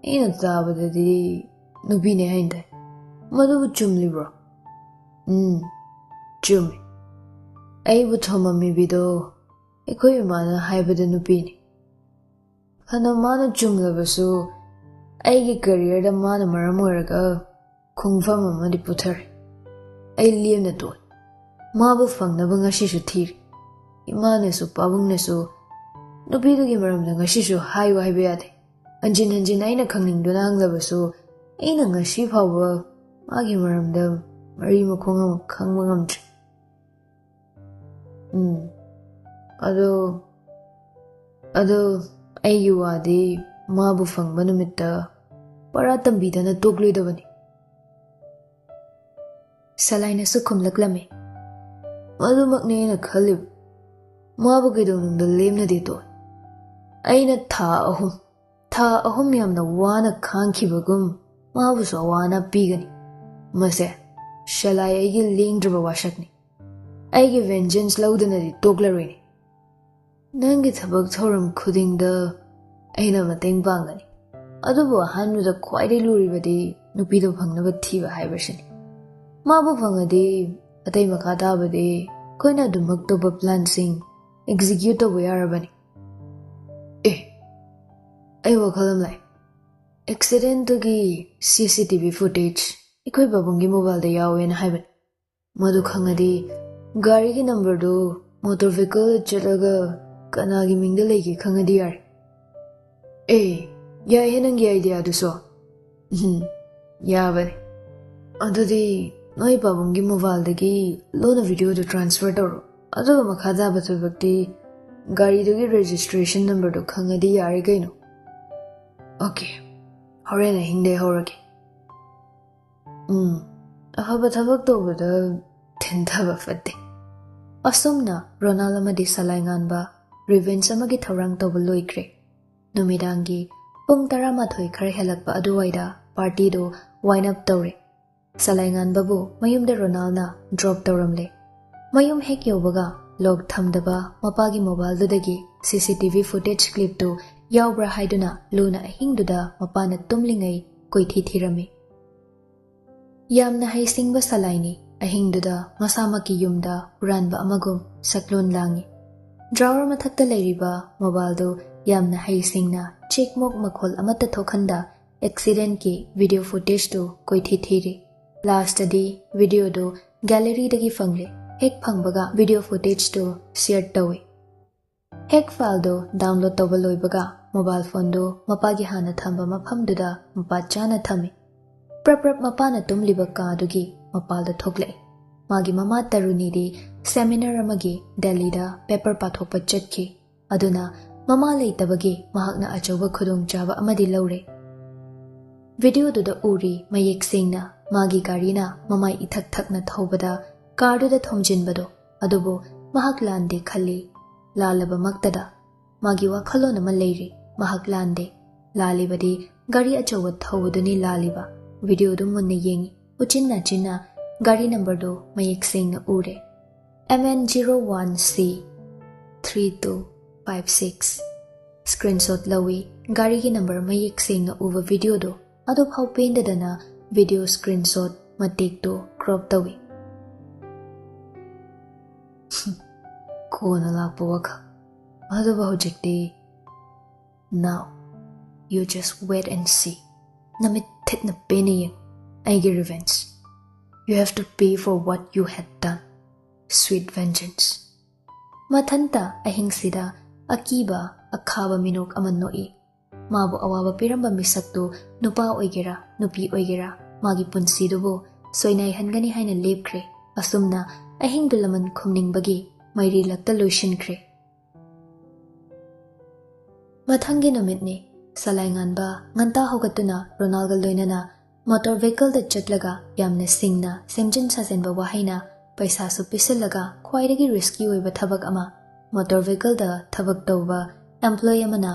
ꯑꯩꯅ ꯇꯥꯕꯗꯗꯤ ꯅꯨꯄꯤꯅꯦ ꯍꯥꯏꯅ ꯇꯥꯏ꯫ ꯃꯗꯨꯕꯨ ꯆꯨꯝꯂꯤꯕ꯭ꯔꯣ?" "ꯎꯝ, ꯆꯨꯝꯃꯤ꯫ ꯑꯩꯕꯨ ꯊꯣꯝꯃꯝꯃꯤꯕꯤꯗꯣ ꯑꯩꯈꯣꯏ ꯏꯃꯥꯅ ꯍꯥꯏꯕꯗ ꯅꯨꯄꯤꯅꯤ꯫ ꯐꯅ ꯃꯥꯅ ꯆꯨꯝꯂꯕꯁꯨ, ꯑꯩꯒꯤ ꯀꯦꯔꯤꯌꯔꯗ ꯃꯥꯅ ꯃꯔꯝ ꯑꯣꯏꯔꯒ ꯈꯣꯡꯐꯝ ꯑꯃꯗꯤ ꯄꯨꯊꯔꯦ꯫ ꯑꯩ ꯂꯦꯝꯅ ꯇꯣꯛꯑꯦ꯫ ꯃꯥꯕꯨ ꯐꯪꯅꯕ ꯉꯁꯤꯁꯨ ꯊꯤꯔꯤ꯫ ꯏꯃꯥꯅꯁꯨ ꯄꯥꯕꯨꯡꯅꯁꯨ ꯅꯨꯄꯤꯗꯨꯒꯤ ꯃꯔꯝꯗ ꯉꯁꯤꯁꯨ ꯍꯥꯏꯌꯨ ꯍꯥꯏꯕ ꯌꯥꯗꯦ꯫ ꯍꯟꯖꯤꯟ ꯍꯟꯖꯤꯟ ꯑꯩꯅ ꯈꯪꯅꯤꯡꯗꯨꯅ ꯍꯪꯂꯕꯁꯨ, ꯑꯩꯅ ꯉꯁꯤ ꯐꯥꯎꯕ ꯃꯥꯒꯤ ꯃꯔꯝꯗ ꯃꯔꯤ ꯃꯈꯣꯡ ꯑꯃ ꯈꯪꯕ ꯉꯝꯗ꯭ꯔꯤ꯫ ꯎꯝ, ꯑꯗꯣ, ꯑꯗꯣ ꯑꯩꯒꯤ ꯋꯥꯗꯤ ꯃꯥꯕꯨ ꯐꯪꯕ ꯅꯨꯃꯤꯠꯇ ꯄꯔꯥ ꯇꯝꯕꯤꯗꯅ ꯇꯣꯛꯂꯣꯏꯗꯕꯅꯤ꯫" ꯁꯂꯥꯏꯅꯁꯨ ꯈꯨꯝꯂꯛꯂꯝꯃꯤ꯫ "ꯃꯗꯨꯃꯛꯅꯤ ꯑꯩꯅ ꯈꯜꯂꯤꯕ꯫ ꯃꯥꯕꯨ ꯀꯩꯗꯧꯅꯨꯡꯗ ꯂꯦꯝꯅꯗꯤ ꯇꯣꯛꯑꯣꯏ꯫ ꯑꯩꯅ ꯊꯥ ꯑꯍꯨꯝ, ꯊꯥ ꯑꯍꯨꯝ ꯌꯥꯝꯅ ꯋꯥꯅ ꯈꯥꯡꯈꯤꯕꯒꯨꯝ ꯃꯥꯕꯨꯁꯨ ꯑꯋꯥ ꯑꯅꯥ ꯄꯤꯒꯅꯤ꯫ ꯃꯁꯦ ꯁꯂꯥꯏ ꯑꯩꯒꯤ ꯂꯦꯡꯗ꯭ꯔꯕ ꯋꯥꯁꯛꯅꯤ꯫ ꯑꯩꯒꯤ ꯚꯦꯟꯖꯦꯟꯁ ꯂꯧꯗꯅꯗꯤ ꯇꯣꯛꯂꯔꯣꯏꯅꯤ꯫ ꯅꯪꯒꯤ ꯊꯕꯛ ꯊꯧꯔꯝ ꯈꯨꯗꯤꯡꯗ ꯑꯩꯅ ꯃꯇꯦꯡ ꯄꯥꯡꯒꯅꯤ꯫ ꯑꯗꯨꯕꯨ ꯑꯍꯥꯟꯕꯗ ꯈ꯭ꯋꯥꯏꯗꯒꯤ ꯂꯨꯔꯤꯕꯗꯤ ꯅꯨꯄꯤꯗꯣ ꯐꯪꯅꯕ ꯊꯤꯕ ꯍꯥꯏꯕꯁꯤꯅꯤ꯫ ꯃꯥꯕꯨ ꯐꯪꯉꯗꯤ ꯑꯇꯩ ꯃꯈꯥ ꯇꯥꯕꯗꯤ ꯑꯩꯈꯣꯏꯅ ꯑꯗꯨꯃꯛ ꯑꯇꯣꯞꯄ ꯄ꯭ꯂꯥꯟꯁꯤꯡ ꯑꯦꯛꯖꯤꯀ꯭ꯌꯨꯠ ꯇꯧꯕ ꯌꯥꯔꯕꯅꯤ꯫" "ꯑꯦ, ꯑꯩ ꯋꯥꯈꯜ ꯑꯃ ꯂꯥꯛꯑꯦ꯫ ꯑꯦꯛꯁꯤꯗꯦꯟꯠꯇꯨꯒꯤ ꯁꯤ ꯁꯤ ꯇꯤ ꯚꯤ ꯐꯨꯇꯦꯖ ꯑꯩꯈꯣꯏ ꯄꯥꯕꯨꯡꯒꯤ ꯃꯣꯕꯥꯏꯜꯗ ꯌꯥꯎꯋꯦꯅ ꯍꯥꯏꯕꯅꯤ꯫ ꯃꯗꯨ ꯈꯪꯉꯗꯤ ꯒꯥꯔꯤꯒꯤ ꯅꯝꯕꯔꯗꯨ ꯃꯣꯇꯣꯔ ꯚꯦꯍꯤꯀꯜꯗ ꯆꯠꯂꯒ ꯀꯅꯥꯒꯤ ꯃꯤꯡꯗ ꯂꯩꯒꯦ ꯈꯪꯉꯗꯤ ꯌꯥꯔꯦ꯫" "ꯑꯦ, ꯌꯥꯏꯍꯦ ꯅꯪꯒꯤ ꯑꯥꯏꯗꯤꯌꯥꯗꯨꯁꯨ꯫" "ꯎꯝ, ꯌꯥꯕꯅꯤ꯫ ꯑꯗꯨꯗꯤ ꯅꯣꯏ ꯄꯥꯕꯨꯡꯒꯤ ꯃꯣꯕꯥꯏꯜꯗꯒꯤ ꯂꯣꯟꯅ ꯚꯤꯗꯤꯑꯣꯗꯨ ꯇ꯭ꯔꯥꯟꯁꯐꯔ ꯇꯧꯔꯣ꯫ ꯑꯗꯨꯒ ꯃꯈꯥ ꯇꯥꯕ ꯊꯕꯛꯇꯤ ꯒꯥꯔꯤꯗꯨꯒꯤ ꯔꯦꯖꯤꯁꯇ꯭ꯔꯦꯁꯟ ꯅꯝꯕꯔꯗꯨ ꯈꯪꯉꯗꯤ ꯌꯥꯔꯦ ꯀꯩꯅꯣ꯫" "ꯑꯣꯀꯦ, ꯍꯣꯔꯦꯟ ꯑꯍꯤꯡꯗꯩ ꯍꯧꯔꯒꯦ꯫" "ꯎꯝ, ꯑꯐꯕ ꯊꯕꯛ ꯇꯧꯕꯗ ꯊꯤꯟꯊꯕ ꯐꯠꯇꯦ꯫ ꯑꯁꯨꯝꯅ ꯔꯣꯅꯥꯜ ꯑꯃꯗꯤ ꯁꯂꯥꯏꯉꯥꯟꯕ revenge ꯑꯃꯒꯤ ꯊꯧꯔꯥꯡ ꯇꯧꯕ ꯂꯣꯏꯈ꯭ꯔꯦ꯫ ꯅꯨꯃꯤꯗꯥꯡꯒꯤ ꯄꯨꯡ ꯇꯔꯥꯃꯥꯊꯣꯏ ꯈꯔ ꯍꯦꯜꯂꯛꯄ ꯑꯗꯨꯋꯥꯏꯗ partyꯗꯨ wind up ꯇꯧꯔꯦ꯫ ꯁꯂꯥꯏꯉꯥꯟꯕꯕꯨ ꯃꯌꯨꯝꯗ ꯔꯣꯅꯥꯜꯅ drop ꯇꯧꯔꯝꯂꯦ꯫ ꯃꯌꯨꯝ ꯍꯦꯛ ꯌꯧꯕꯒ lock ꯊꯝꯗꯕ ꯃꯄꯥꯒꯤ mobileꯗꯨꯗꯒꯤ CCTV footage clipꯇꯨ ꯌꯥꯎꯕ꯭ꯔꯥ ꯍꯥꯏꯗꯨꯅ ꯂꯨꯅ ꯑꯍꯤꯡꯗꯨꯗ ꯃꯄꯥꯅ ꯇꯨꯝꯂꯤꯉꯩ ꯀꯣꯏꯊꯤ ꯊꯤꯔꯝꯃꯤ꯫ ꯌꯥꯝꯅ ꯍꯩꯁꯤꯡꯕ ꯁꯂꯥꯏꯅꯤ꯫ ꯑꯍꯤꯡꯗꯨꯗ ꯃꯁꯥꯃꯛꯀꯤ ꯌꯨꯝꯗ ꯍꯨꯔꯥꯟꯕ ꯑꯃꯒꯨꯝ ꯁꯛꯂꯣꯟ ꯂꯥꯡꯉꯤ꯫ Drawer ꯃꯊꯛꯇ ꯂꯩꯔꯤꯕ mobileꯗꯨ ꯌꯥꯝꯅ ꯍꯩꯁꯤꯡꯅ ꯆꯦꯛꯃꯣꯛ ꯃꯈꯣꯜ ꯑꯃꯠꯇ ꯊꯣꯛꯍꯟꯗ accidentꯀꯤ video footageꯇꯨ ꯀꯣꯏꯊꯤ ꯊꯤꯔꯤ꯫ Lastꯇꯗꯤ videoꯗꯨ galleryꯗꯒꯤ ꯐꯪꯂꯦ꯫ ꯍꯦꯛ ꯐꯪꯕꯒ video footageꯇꯨ share ꯇꯧꯏ꯫ ꯍꯦꯛ fileꯗꯨ download ꯇꯧꯕ ꯂꯣꯏꯕꯒ mobile phoneꯗꯨ ꯃꯄꯥꯒꯤ ꯍꯥꯟꯅ ꯊꯝꯕ ꯃꯐꯝꯗꯨꯗ ꯃꯄꯥ ꯆꯥꯅ ꯊꯝꯃꯤ꯫ ꯄ꯭ꯔꯞ ꯄ꯭ꯔꯞ ꯃꯄꯥꯅ ꯇꯨꯝꯂꯤꯕ ꯀꯥꯗꯨꯒꯤ ꯃꯄꯥꯜꯗ ꯊꯣꯛꯂꯛꯏ꯫ ꯃꯥꯒꯤ ꯃꯃꯥ ꯇꯔꯨꯅꯤꯗꯤ seminar ꯑꯃꯒꯤ ꯗꯦꯜꯂꯤꯗ paper ꯄꯥꯊꯣꯛꯄ ꯆꯠꯈꯤ꯫ ꯑꯗꯨꯅ ꯃꯃꯥ ꯂꯩꯇꯕꯒꯤ ꯃꯍꯥꯛꯅ ꯑꯆꯧꯕ ꯈꯨꯗꯣꯡꯆꯥꯕ ꯑꯃꯗꯤ ꯂꯧꯔꯦ꯫ Videoꯗꯨꯗ ꯎꯔꯤ ꯃꯌꯦꯛ ꯁꯦꯡꯅ ꯃꯥꯒꯤ ꯒꯥꯔꯤꯅ ꯃꯃꯥꯏ ꯏꯊꯛ ꯊꯛꯅ ꯊꯧꯕꯗ carꯗꯨꯗ ꯊꯣꯝꯖꯤꯟꯕꯗꯣ꯫ ꯑꯗꯨꯕꯨ ꯃꯍꯥꯛ ꯂꯥꯟꯗꯦ ꯈꯜꯂꯤ꯫ ꯂꯥꯜꯂꯕꯃꯛꯇꯗ ꯃꯥꯒꯤ ꯋꯥꯈꯜꯂꯣꯟ ꯑꯃ ꯂꯩꯔꯤ꯫ ꯃꯍꯥꯛ ꯂꯥꯟꯗꯦ꯫ ꯂꯥꯜꯂꯤꯕꯗꯤ ꯒꯥꯔꯤ ꯑꯆꯧꯕ ꯊꯧꯕꯗꯨꯅꯤ ꯂꯥꯜꯂꯤꯕ꯫ Videoꯗꯨ ꯃꯨꯟꯅ ꯌꯦꯡꯉꯤ꯫ ꯎꯆꯤꯟ ꯅꯥꯆꯤꯟꯅ ꯒꯥꯔꯤ numberꯗꯨ ꯃꯌꯦꯛ ꯁꯦꯡꯅ ꯎꯔꯦ꯫ MN zero one C three two five six꯫ Screenshot ꯂꯧꯏ꯫ ꯒꯥꯔꯤꯒꯤ number ꯃꯌꯦꯛ ꯁꯦꯡꯅ ꯎꯕ videoꯗꯨ ꯑꯗꯨꯐꯥꯎ ꯄꯦꯟꯗꯗꯅ video screenshot ꯃꯇꯦꯛꯇꯨ crop ꯇꯧꯏ꯫ ꯀꯣꯟꯅ ꯂꯥꯛꯄ ꯋꯥꯈꯜ꯫ ꯑꯗꯨꯕꯨ ꯍꯧꯖꯤꯛꯇꯤ, now you just wait and see꯫ ꯅꯃꯤꯠ ꯊꯤꯠꯅ ꯄꯦꯟꯅ ꯌꯦꯡꯉꯨ꯫ ꯑꯩꯒꯤ revenge꯫ You have to pay for what you had done. Sweet vengeance꯫ ꯃꯊꯟꯇ ꯑꯍꯤꯡꯁꯤꯗ ꯑꯀꯤꯕ ꯑꯈꯥꯕ ꯃꯤꯅꯣꯛ ꯑꯃ ꯅꯣꯛꯏ꯫ ꯃꯥꯕꯨ ꯑꯋꯥꯕ ꯄꯤꯔꯝꯕ ꯃꯤꯁꯛꯇꯨ ꯅꯨꯄꯥ ꯑꯣꯏꯒꯦꯔꯥ, ꯅꯨꯄꯤ ꯑꯣꯏꯒꯦꯔꯥ, ꯃꯥꯒꯤ ꯄꯨꯟꯁꯤꯗꯨꯕꯨ ꯁꯣꯏꯅꯥꯏꯍꯟꯒꯅꯤ ꯍꯥꯏꯅ ꯂꯦꯞꯈ꯭ꯔꯦ꯫ ꯑꯁꯨꯝꯅ ꯑꯍꯤꯡꯗꯨ ꯂꯃꯟ ꯈꯨꯝꯅꯤꯡꯕꯒꯤ ꯃꯩꯔꯤꯂꯛꯇ ꯂꯣꯏꯁꯤꯟꯈ꯭ꯔꯦ꯫ ꯃꯊꯪꯒꯤ ꯅꯨꯃꯤꯠꯅꯤ꯫ ꯁꯂꯥꯏꯉꯥꯟꯕ ꯉꯟꯇꯥ ꯍꯧꯒꯠꯇꯨꯅ ꯔꯣꯅꯥꯜꯒ ꯂꯣꯏꯅꯅ ꯃꯣꯇꯣꯔ ꯚꯦꯍꯤꯀꯜꯗ ꯆꯠꯂꯒ ꯌꯥꯝꯅ ꯁꯤꯡꯅ ꯁꯦꯝꯖꯤꯟ ꯁꯥꯖꯤꯟꯕ ꯋꯥꯍꯩꯅ ꯄꯩꯁꯥꯁꯨ ꯄꯤꯁꯤꯜꯂꯒ ꯈ꯭ꯋꯥꯏꯗꯒꯤ ꯔꯤꯁꯀꯤ ꯑꯣꯏꯕ ꯊꯕꯛ ꯑꯃ, ꯃꯣꯇꯣꯔ ꯚꯦꯍꯤꯀꯜꯗ ꯊꯕꯛ ꯇꯧꯕ ꯑꯦꯝꯄ꯭ꯂꯣꯌꯤ ꯑꯃꯅ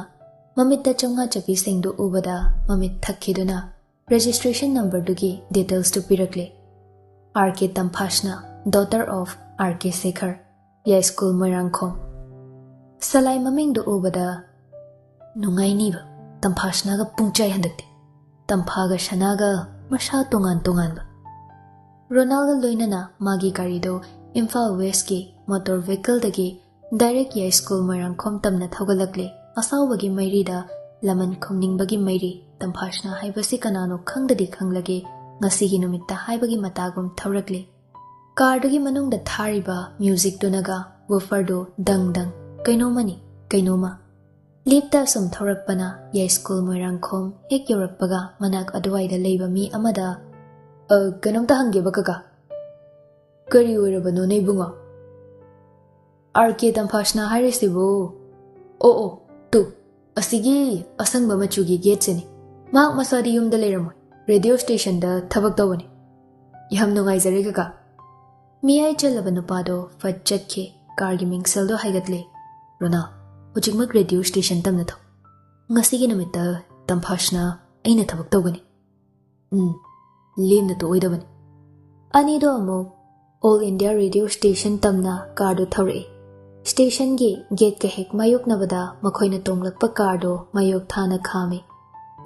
ꯃꯃꯤꯠꯇ ꯆꯥꯝꯃꯉꯥ ꯆꯞꯄꯤꯁꯤꯡꯗꯨ ꯎꯕꯗ ꯃꯃꯤꯠ ꯊꯛꯈꯤꯗꯨꯅ ꯔꯦꯖꯤꯁꯇ꯭ꯔꯦꯁꯟ ꯅꯝꯕꯔꯗꯨꯒꯤ ꯗꯤꯇꯦꯜꯁꯇꯨ ꯄꯤꯔꯛꯂꯦ꯫ "ꯑꯥꯔ ꯀꯦ ꯇꯝꯐꯥꯁꯅꯥ, daughter of R K Sekhar, Yaiskul Moirangkhom". ꯁꯂꯥꯏ ꯃꯃꯤꯡꯗꯨ ꯎꯕꯗ ꯅꯨꯡꯉꯥꯏꯅꯤꯕ ꯇꯝꯐꯥꯁꯅꯥꯒ ꯄꯨꯡꯆꯥꯏ ꯍꯟꯗꯛꯇꯤ꯫ ꯇꯝꯐꯥꯒ ꯁꯅꯥꯒ ꯃꯁꯥ ꯇꯣꯉꯥꯟ ꯇꯣꯉꯥꯟꯕ꯫ ꯔꯣꯅꯥꯜꯒ ꯂꯣꯏꯅꯅ ꯃꯥꯒꯤ ꯒꯥꯔꯤꯗꯨ ꯏꯝꯐꯥꯜ ꯋꯦꯁꯀꯤ ꯃꯣꯇꯣꯔ ꯚꯦꯍꯤꯀꯜꯗꯒꯤ ꯗꯥꯏꯔꯦꯛ ꯌꯥꯏꯁ꯭ꯀꯨꯜ ꯃꯣꯏꯔꯥꯡꯈꯣꯝ ꯇꯝꯅ ꯊꯧꯒꯠꯂꯛꯂꯦ꯫ ꯑꯁꯥꯎꯕꯒꯤ ꯃꯩꯔꯤꯗ ꯂꯃꯟ ꯈꯨꯝꯅꯤꯡꯕꯒꯤ ꯃꯩꯔꯤ꯫ ꯇꯝꯐꯥꯁꯅꯥ ꯍꯥꯏꯕꯁꯤ ꯀꯅꯥꯅꯣ ꯈꯪꯗꯗꯤ ꯈꯪꯂꯒꯦ, ꯉꯁꯤꯒꯤ ꯅꯨꯃꯤꯠꯇ ꯍꯥꯏꯕꯒꯤ ꯃꯇꯥꯒꯨꯝ ꯊꯧꯔꯛꯂꯦ꯫ ꯀꯥꯔꯗꯨꯒꯤ ꯃꯅꯨꯡꯗ ꯊꯥꯔꯤꯕ ꯃ꯭ꯌꯨꯖꯤꯛꯇꯨꯅꯒ ꯋꯨꯐꯔꯗꯨ ꯗꯪ ꯗꯪ, ꯀꯩꯅꯣꯃꯅꯤ, ꯀꯩꯅꯣꯃ꯫ ꯂꯤꯞꯇ ꯑꯁꯨꯝ ꯊꯧꯔꯛꯄꯅ ꯌꯥꯏꯁ꯭ꯀꯨꯜ ꯃꯣꯏꯔꯥꯡꯈꯣꯝ ꯍꯦꯛ ꯌꯧꯔꯛꯄꯒ ꯃꯅꯥꯛ ꯑꯗꯨꯋꯥꯏꯗ ꯂꯩꯕ ꯃꯤ ꯑꯃꯗ, "ꯑ, ꯀꯩꯅꯣꯝꯇ ꯍꯪꯒꯦꯕ ꯀꯀꯥ"꯫ "ꯀꯔꯤ ꯑꯣꯏꯔꯕꯅꯣꯅꯦ ꯏꯕꯨꯡꯉꯣ?" "R K ꯇꯝꯐꯥꯁꯅꯥ ꯍꯥꯏꯔꯤꯁꯤꯕꯨ?" "ꯑꯣ ꯑꯣ, ꯇꯨ, ꯑꯁꯤꯒꯤ ꯑꯁꯪꯕ ꯃꯆꯨꯒꯤ ꯒꯦꯠꯁꯤꯅꯤ꯫ ꯃꯍꯥꯛ ꯃꯁꯥꯗꯤ ꯌꯨꯝꯗ ꯂꯩꯔꯝꯃꯣꯏ, ꯔꯦꯗꯤꯑꯣ ꯁ꯭ꯇꯦꯁꯟꯗ ꯊꯕꯛ ꯇꯧꯕꯅꯤ"꯫ "ꯌꯥꯝ ꯅꯨꯡꯉꯥꯏꯖꯔꯦ ꯀꯀꯥ"꯫ ꯃꯤꯌꯥꯏ ꯆꯜꯂꯕ ꯅꯨꯄꯥꯗꯣ ꯐꯠ ꯆꯠꯈꯤ꯫ ꯀꯥꯔꯒꯤ ꯃꯤꯡꯁꯦꯜꯗꯣ ꯍꯥꯏꯒꯠꯂꯦ꯫ "ꯔꯣꯅꯥ, ꯍꯧꯖꯤꯛꯃꯛ ꯔꯦꯗꯤꯑꯣ ꯁ꯭ꯇꯦꯁꯟ ꯇꯝꯅ ꯊꯧ꯫ ꯉꯁꯤꯒꯤ ꯅꯨꯃꯤꯠꯇ ꯇꯝꯐꯥꯁꯅꯥ ꯑꯩꯅ ꯊꯕꯛ ꯇꯧꯒꯅꯤ"꯫ "ꯎꯝ, ꯂꯦꯝꯅ ꯇꯣꯛꯑꯣꯏꯗꯕꯅꯤ"꯫ ꯑꯅꯤꯗꯣ ꯑꯃꯨꯛ ꯑꯣꯜ ꯏꯟꯗꯤꯌꯥ ꯔꯦꯗꯤꯑꯣ ꯁ꯭ꯇꯦꯁꯟ ꯇꯝꯅ ꯀꯥꯔꯗꯨ ꯊꯧꯔꯛꯏ꯫ ꯁ꯭ꯇꯦꯁꯟꯒꯤ ꯒꯦꯠꯀ ꯍꯦꯛ ꯃꯥꯌꯣꯛꯅꯕꯗ ꯃꯈꯣꯏꯅ ꯇꯣꯡꯂꯛꯄ ꯀꯥꯔꯗꯨ ꯃꯥꯌꯣꯛ ꯊꯥꯅ ꯈꯥꯝꯃꯤ꯫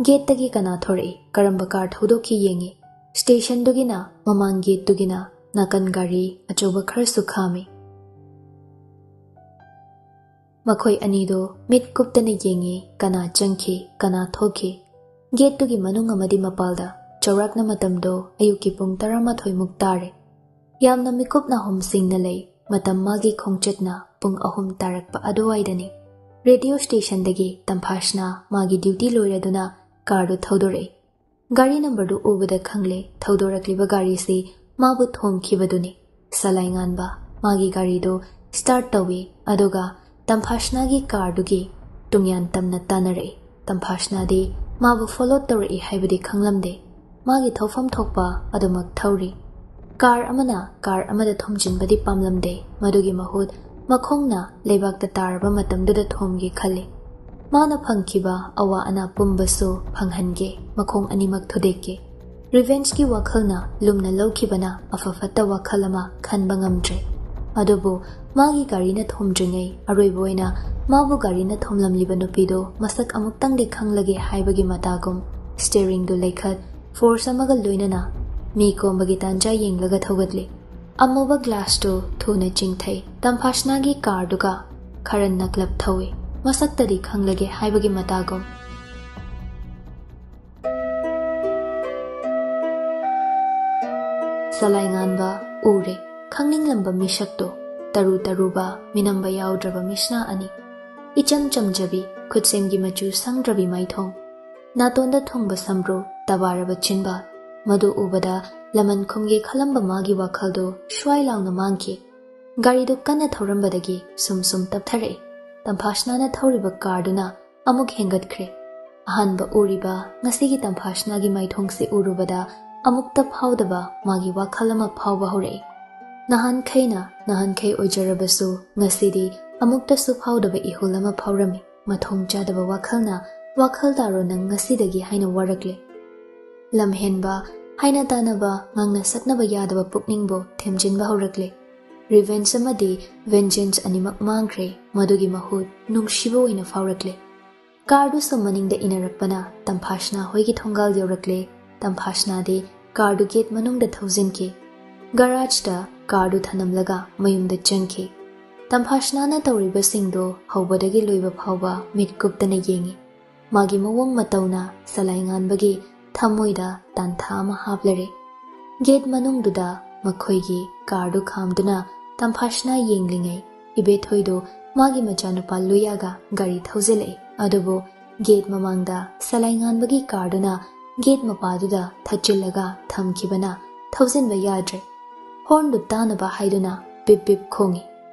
ꯒꯦꯠꯇꯒꯤ ꯀꯅꯥ ꯊꯣꯔꯛꯏ, ꯀꯔꯝꯕ ꯀꯥꯔ ꯊꯧꯗꯣꯛꯈꯤ ꯌꯦꯡꯉꯤ꯫ ꯁ꯭ꯇꯦꯁꯟꯗꯨꯒꯤꯅ ꯃꯃꯥꯡ ꯒꯦꯠꯇꯨꯒꯤꯅ ꯅꯥꯀꯟ ꯒꯥꯔꯤ ꯑꯆꯧꯕ ꯈꯔꯁꯨ ꯈꯥꯝꯃꯤ꯫ ꯃꯈꯣꯏ ꯑꯅꯤꯗꯨ ꯃꯤꯠ ꯀꯨꯞꯇꯅ ꯌꯦꯡꯉꯤ, ꯀꯅꯥ ꯆꯪꯈꯤ, ꯀꯅꯥ ꯊꯣꯛꯈꯤ꯫ ꯒꯦꯠꯇꯨꯒꯤ ꯃꯅꯨꯡ ꯑꯃꯗꯤ ꯃꯄꯥꯜꯗ ꯆꯥꯎꯔꯥꯛꯅ ꯃꯇꯝꯗꯣ ꯑꯌꯨꯛꯀꯤ ꯄꯨꯡ ꯇꯔꯥꯃꯥꯊꯣꯏ ꯃꯨꯛ ꯇꯥꯔꯦ꯫ ꯌꯥꯝꯅ ꯃꯤꯀꯨꯞ ꯅꯥꯍꯨꯝ ꯁꯤꯡꯅ ꯂꯩ꯫ ꯃꯇꯝ ꯃꯥꯒꯤ ꯈꯣꯡꯆꯠꯅ ꯄꯨꯡ ꯑꯍꯨꯝ ꯇꯥꯔꯛꯄ ꯑꯗꯨꯋꯥꯏꯗꯅꯤ꯫ ꯔꯦꯗꯤꯑꯣ ꯁ꯭ꯇꯦꯁꯟꯗꯒꯤ ꯇꯝꯐꯥꯁꯅ ꯃꯥꯒꯤ ꯗ꯭ꯌꯨꯇꯤ ꯂꯣꯏꯔꯗꯨꯅ ꯀꯥꯔꯗꯨ ꯊꯧꯗꯣꯔꯛꯏ꯫ ꯒꯥꯔꯤ ꯅꯝꯕꯔꯗꯨ ꯎꯕꯗ ꯈꯪꯂꯦ, ꯊꯧꯗꯣꯔꯛꯂꯤꯕ ꯒꯥꯔꯤꯁꯤ ꯃꯥꯕꯨ ꯊꯣꯝꯈꯤꯕꯗꯨꯅꯤ꯫ ꯁꯂꯥꯏ ꯉꯥꯟꯕ ꯃꯥꯒꯤ ꯒꯥꯔꯤꯗꯨ ꯁ꯭ꯇꯥꯔꯠ ꯇꯧꯏ, ꯑꯗꯨꯒ ꯇꯝꯐꯥꯁꯅꯥꯒꯤ ꯀꯥꯔꯗꯨꯒꯤ ꯇꯨꯡꯌꯥꯟ ꯇꯝꯅ ꯇꯥꯟꯅꯔꯛꯏ꯫ ꯇꯝꯐꯥꯁꯅꯥꯗꯤ ꯃꯥꯕꯨ ꯐꯣꯂꯣ ꯇꯧꯔꯛꯏ ꯍꯥꯏꯕꯗꯤ ꯈꯪꯂꯝꯗꯦ꯫ ꯃꯥꯒꯤ ꯊꯧꯐꯝ ꯊꯣꯛꯄ ꯑꯗꯨꯃꯛ ꯊꯧꯔꯤ꯫ ꯀꯥꯔ ꯑꯃꯅ ꯀꯥꯔ ꯑꯃꯗ ꯊꯣꯝꯖꯤꯟꯕꯗꯤ ꯄꯥꯝꯂꯝꯗꯦ꯫ ꯃꯗꯨꯒꯤ ꯃꯍꯨꯠ ꯃꯈꯣꯡꯅ ꯂꯩꯕꯥꯛꯇ ꯇꯥꯔꯕ ꯃꯇꯝꯗꯨꯗ ꯊꯣꯝꯒꯦ ꯈꯜꯂꯤ꯫ ꯃꯥꯅ ꯐꯪꯈꯤꯕ ꯑꯋꯥ ꯑꯅꯥ ꯄꯨꯝꯕꯁꯨ ꯐꯪꯍꯟꯒꯦ, ꯃꯈꯣꯡ ꯑꯅꯤꯃꯛ ꯊꯨꯗꯦꯛꯀꯦ꯫ ꯔꯤꯚꯦꯟꯖꯀꯤ ꯋꯥꯈꯜꯅ ꯂꯨꯝꯅ ꯂꯧꯈꯤꯕꯅ ꯑꯐ ꯐꯠꯇ ꯋꯥꯈꯜ ꯑꯃ ꯈꯟꯕ ꯉꯝꯗ꯭ꯔꯦ꯫ ꯑꯗꯨꯕꯨ ꯃꯥꯒꯤ ꯒꯥꯔꯤꯅ ꯊꯣꯝꯗ꯭ꯔꯤꯉꯩ ꯑꯔꯣꯏꯕ ꯑꯣꯏꯅ ꯃꯥꯕꯨ ꯒꯥꯔꯤꯅ ꯊꯣꯝꯂꯝꯂꯤꯕ ꯅꯨꯄꯤꯗꯨ ꯃꯁꯛ ꯑꯃꯨꯛꯇꯪꯗꯤ ꯈꯪꯂꯒꯦ ꯍꯥꯏꯕꯒꯤ ꯃꯇꯥꯒꯨꯝ ꯁ꯭ꯇꯤꯌꯔꯤꯡꯗꯨ ꯂꯩꯈꯠ, ꯐꯣꯔꯁ ꯑꯃꯒ ꯂꯣꯏꯅꯅ ꯃꯤ ꯀꯣꯝꯕꯒꯤ ꯇꯥꯟꯖꯥ ꯌꯦꯡꯂꯒ ꯊꯧꯒꯠꯂꯤ꯫ ꯑꯃꯨꯕ ꯒ꯭ꯂꯥꯁꯇꯨ ꯊꯨꯅ ꯆꯤꯡꯊꯩ꯫ ꯇꯝꯐꯥꯁꯅꯥꯒꯤ ꯀꯥꯔꯗꯨꯒ ꯈꯔ ꯅꯛꯂꯞ ꯊꯧꯏ꯫ ꯃꯁꯛꯇꯗꯤ ꯈꯪꯂꯒꯦ ꯍꯥꯏꯕꯒꯤ ꯃꯇꯥꯒꯨꯝ꯫ ꯁꯂꯥꯏꯉꯥꯟꯕ ꯎꯔꯦ꯫ ꯈꯪꯅꯤꯡꯂꯝꯕ ꯃꯤꯁꯛꯇꯣ, ꯇꯔꯨ ꯇꯔꯨꯕ, ꯃꯤꯅꯝꯕ ꯌꯥꯎꯗ꯭ꯔꯕ ꯃꯤꯁꯅꯥ ꯑꯅꯤ꯫ ꯏꯆꯝ ꯆꯝꯖꯕꯤ, ꯈꯨꯠꯁꯦꯝꯒꯤ ꯃꯆꯨ ꯁꯪꯗ꯭ꯔꯕꯤ ꯃꯥꯏꯊꯣꯡ꯫ ꯅꯥꯇꯣꯟꯗ ꯊꯨꯡꯕ ꯁꯝꯕ꯭ꯔꯨ, ꯇꯕꯥꯔꯕ ꯆꯤꯟꯕꯥꯜ꯫ ꯃꯗꯨ ꯎꯕꯗ ꯂꯃꯟ ꯈꯨꯝꯒꯦ ꯈꯜꯂꯝꯕ ꯃꯥꯒꯤ ꯋꯥꯈꯜꯗꯨ ꯁ꯭ꯋꯥꯏ ꯂꯥꯎꯅ ꯃꯥꯡꯈꯤ꯫ ꯒꯥꯔꯤꯗꯨ ꯀꯟꯅ ꯊꯧꯔꯝꯕꯗꯒꯤ ꯁꯨꯝ ꯁꯨꯝ ꯇꯞꯊꯔꯛꯏ꯫ ꯇꯝꯐꯥꯁꯅꯥꯅ ꯊꯧꯔꯤꯕ ꯀꯥꯔꯗꯨꯅ ꯑꯃꯨꯛ ꯍꯦꯟꯒꯠꯈ꯭ꯔꯦ꯫ ꯑꯍꯥꯟꯕ ꯎꯔꯤꯕ ꯉꯁꯤꯒꯤ ꯇꯝꯐꯥꯁꯅꯥꯒꯤ ꯃꯥꯏꯊꯣꯡꯁꯤ ꯎꯔꯨꯕꯗ ꯑꯃꯨꯛꯇ ꯐꯥꯎꯗꯕ ꯃꯥꯒꯤ ꯋꯥꯈꯜ ꯑꯃ ꯐꯥꯎꯕ ꯍꯧꯔꯛꯏ꯫ ꯅꯍꯥꯟꯈꯩꯅ ꯅꯍꯥꯟꯈꯩ ꯑꯣꯏꯖꯔꯕꯁꯨ ꯉꯁꯤꯗꯤ ꯑꯃꯨꯛꯇꯁꯨ ꯐꯥꯎꯗꯕ ꯏꯍꯨꯜ ꯑꯃ ꯐꯥꯎꯔꯝꯃꯤ꯫ ꯃꯊꯣꯡ ꯆꯥꯗꯕ ꯋꯥꯈꯜꯅ "ꯋꯥꯈꯜ ꯇꯥꯔꯣ ꯅꯪ ꯉꯁꯤꯗꯒꯤ" ꯍꯥꯏꯅ ꯋꯥꯔꯛꯂꯦ꯫ ꯂꯝꯍꯦꯟꯕ, ꯍꯥꯏꯅ ꯇꯥꯅꯕ, ꯉꯥꯡꯅ ꯁꯛꯅꯕ ꯌꯥꯗꯕ ꯄꯨꯛꯅꯤꯡꯕꯨ ꯊꯦꯝꯖꯤꯟꯕ ꯍꯧꯔꯛꯂꯦ꯫ ꯔꯤꯚꯦꯟꯖ ꯑꯃꯗꯤ ꯚꯦꯟꯖꯦꯟꯁ ꯑꯅꯤꯃꯛ ꯃꯥꯡꯈ꯭ꯔꯦ꯫ ꯃꯗꯨꯒꯤ ꯃꯍꯨꯠ ꯅꯨꯡꯁꯤꯕ ꯑꯣꯏꯅ ꯐꯥꯎꯔꯛꯂꯦ꯫ ꯀꯥꯔꯗꯨ ꯁꯨꯝ ꯃꯅꯤꯡꯗ ꯏꯟꯅꯔꯛꯄꯅ ꯇꯝꯐꯥꯁꯅꯥ ꯍꯣꯏꯒꯤ ꯊꯣꯡꯒꯥꯜ ꯌꯧꯔꯛꯂꯦ꯫ ꯇꯝꯐꯥꯁꯅꯥꯗꯤ ꯀꯥꯔꯗꯨ ꯒꯦꯠ ꯃꯅꯨꯡꯗ ꯊꯧꯖꯤꯟꯈꯤ꯫ ꯒꯔꯥꯖꯇ ꯀꯥꯔꯗꯨ ꯊꯅꯝꯂꯒ ꯃꯌꯨꯝꯗ ꯆꯪꯈꯤ꯫ ꯇꯝꯐꯥꯁꯅꯥꯅ ꯇꯧꯔꯤꯕꯁꯤꯡꯗꯨ ꯍꯧꯕꯗꯒꯤ ꯂꯣꯏꯕ ꯐꯥꯎꯕ ꯃꯤꯠ ꯀꯨꯞꯇꯅ ꯌꯦꯡꯉꯤ꯫ ꯃꯥꯒꯤ ꯃꯑꯣꯡ ꯃꯇꯧꯅ ꯁꯂꯥꯏꯉꯥꯟꯕꯒꯤ ꯊꯃꯣꯏꯗ ꯇꯥꯟꯊꯥ ꯑꯃ ꯍꯥꯞꯂꯔꯦ꯫ ꯒꯦꯠ ꯃꯅꯨꯡꯗꯨꯗ ꯃꯈꯣꯏꯒꯤ ꯀꯥꯔꯗꯨ ꯈꯥꯝꯗꯨꯅ ꯇꯝꯐꯥꯁꯅꯥ ꯌꯦꯡꯂꯤꯉꯩ, ꯏꯕꯦꯊꯣꯏꯗꯨ ꯃꯥꯒꯤ ꯃꯆꯥꯅꯨꯄꯥ ꯂꯨꯌꯥꯒ ꯒꯥꯔꯤ ꯊꯧꯖꯤꯜꯂꯛꯏ꯫ ꯑꯗꯨꯕꯨ ꯒꯦꯠ ꯃꯃꯥꯡꯗ ꯁꯂꯥꯏꯉꯥꯟꯕꯒꯤ ꯀꯥꯔꯗꯨꯅ ꯒꯦꯠ ꯃꯄꯥꯗꯨꯗ ꯊꯠꯆꯤꯜꯂꯒ ꯊꯝꯈꯤꯕꯅ ꯊꯧꯖꯤꯟꯕ ꯌꯥꯗ꯭ꯔꯦ꯫ ꯍꯣꯔꯟꯗꯨ ꯇꯥꯅꯕ ꯍꯥꯏꯗꯨꯅ ꯄꯤꯞ ꯄꯤꯞ ꯈꯣꯡꯉꯤ꯫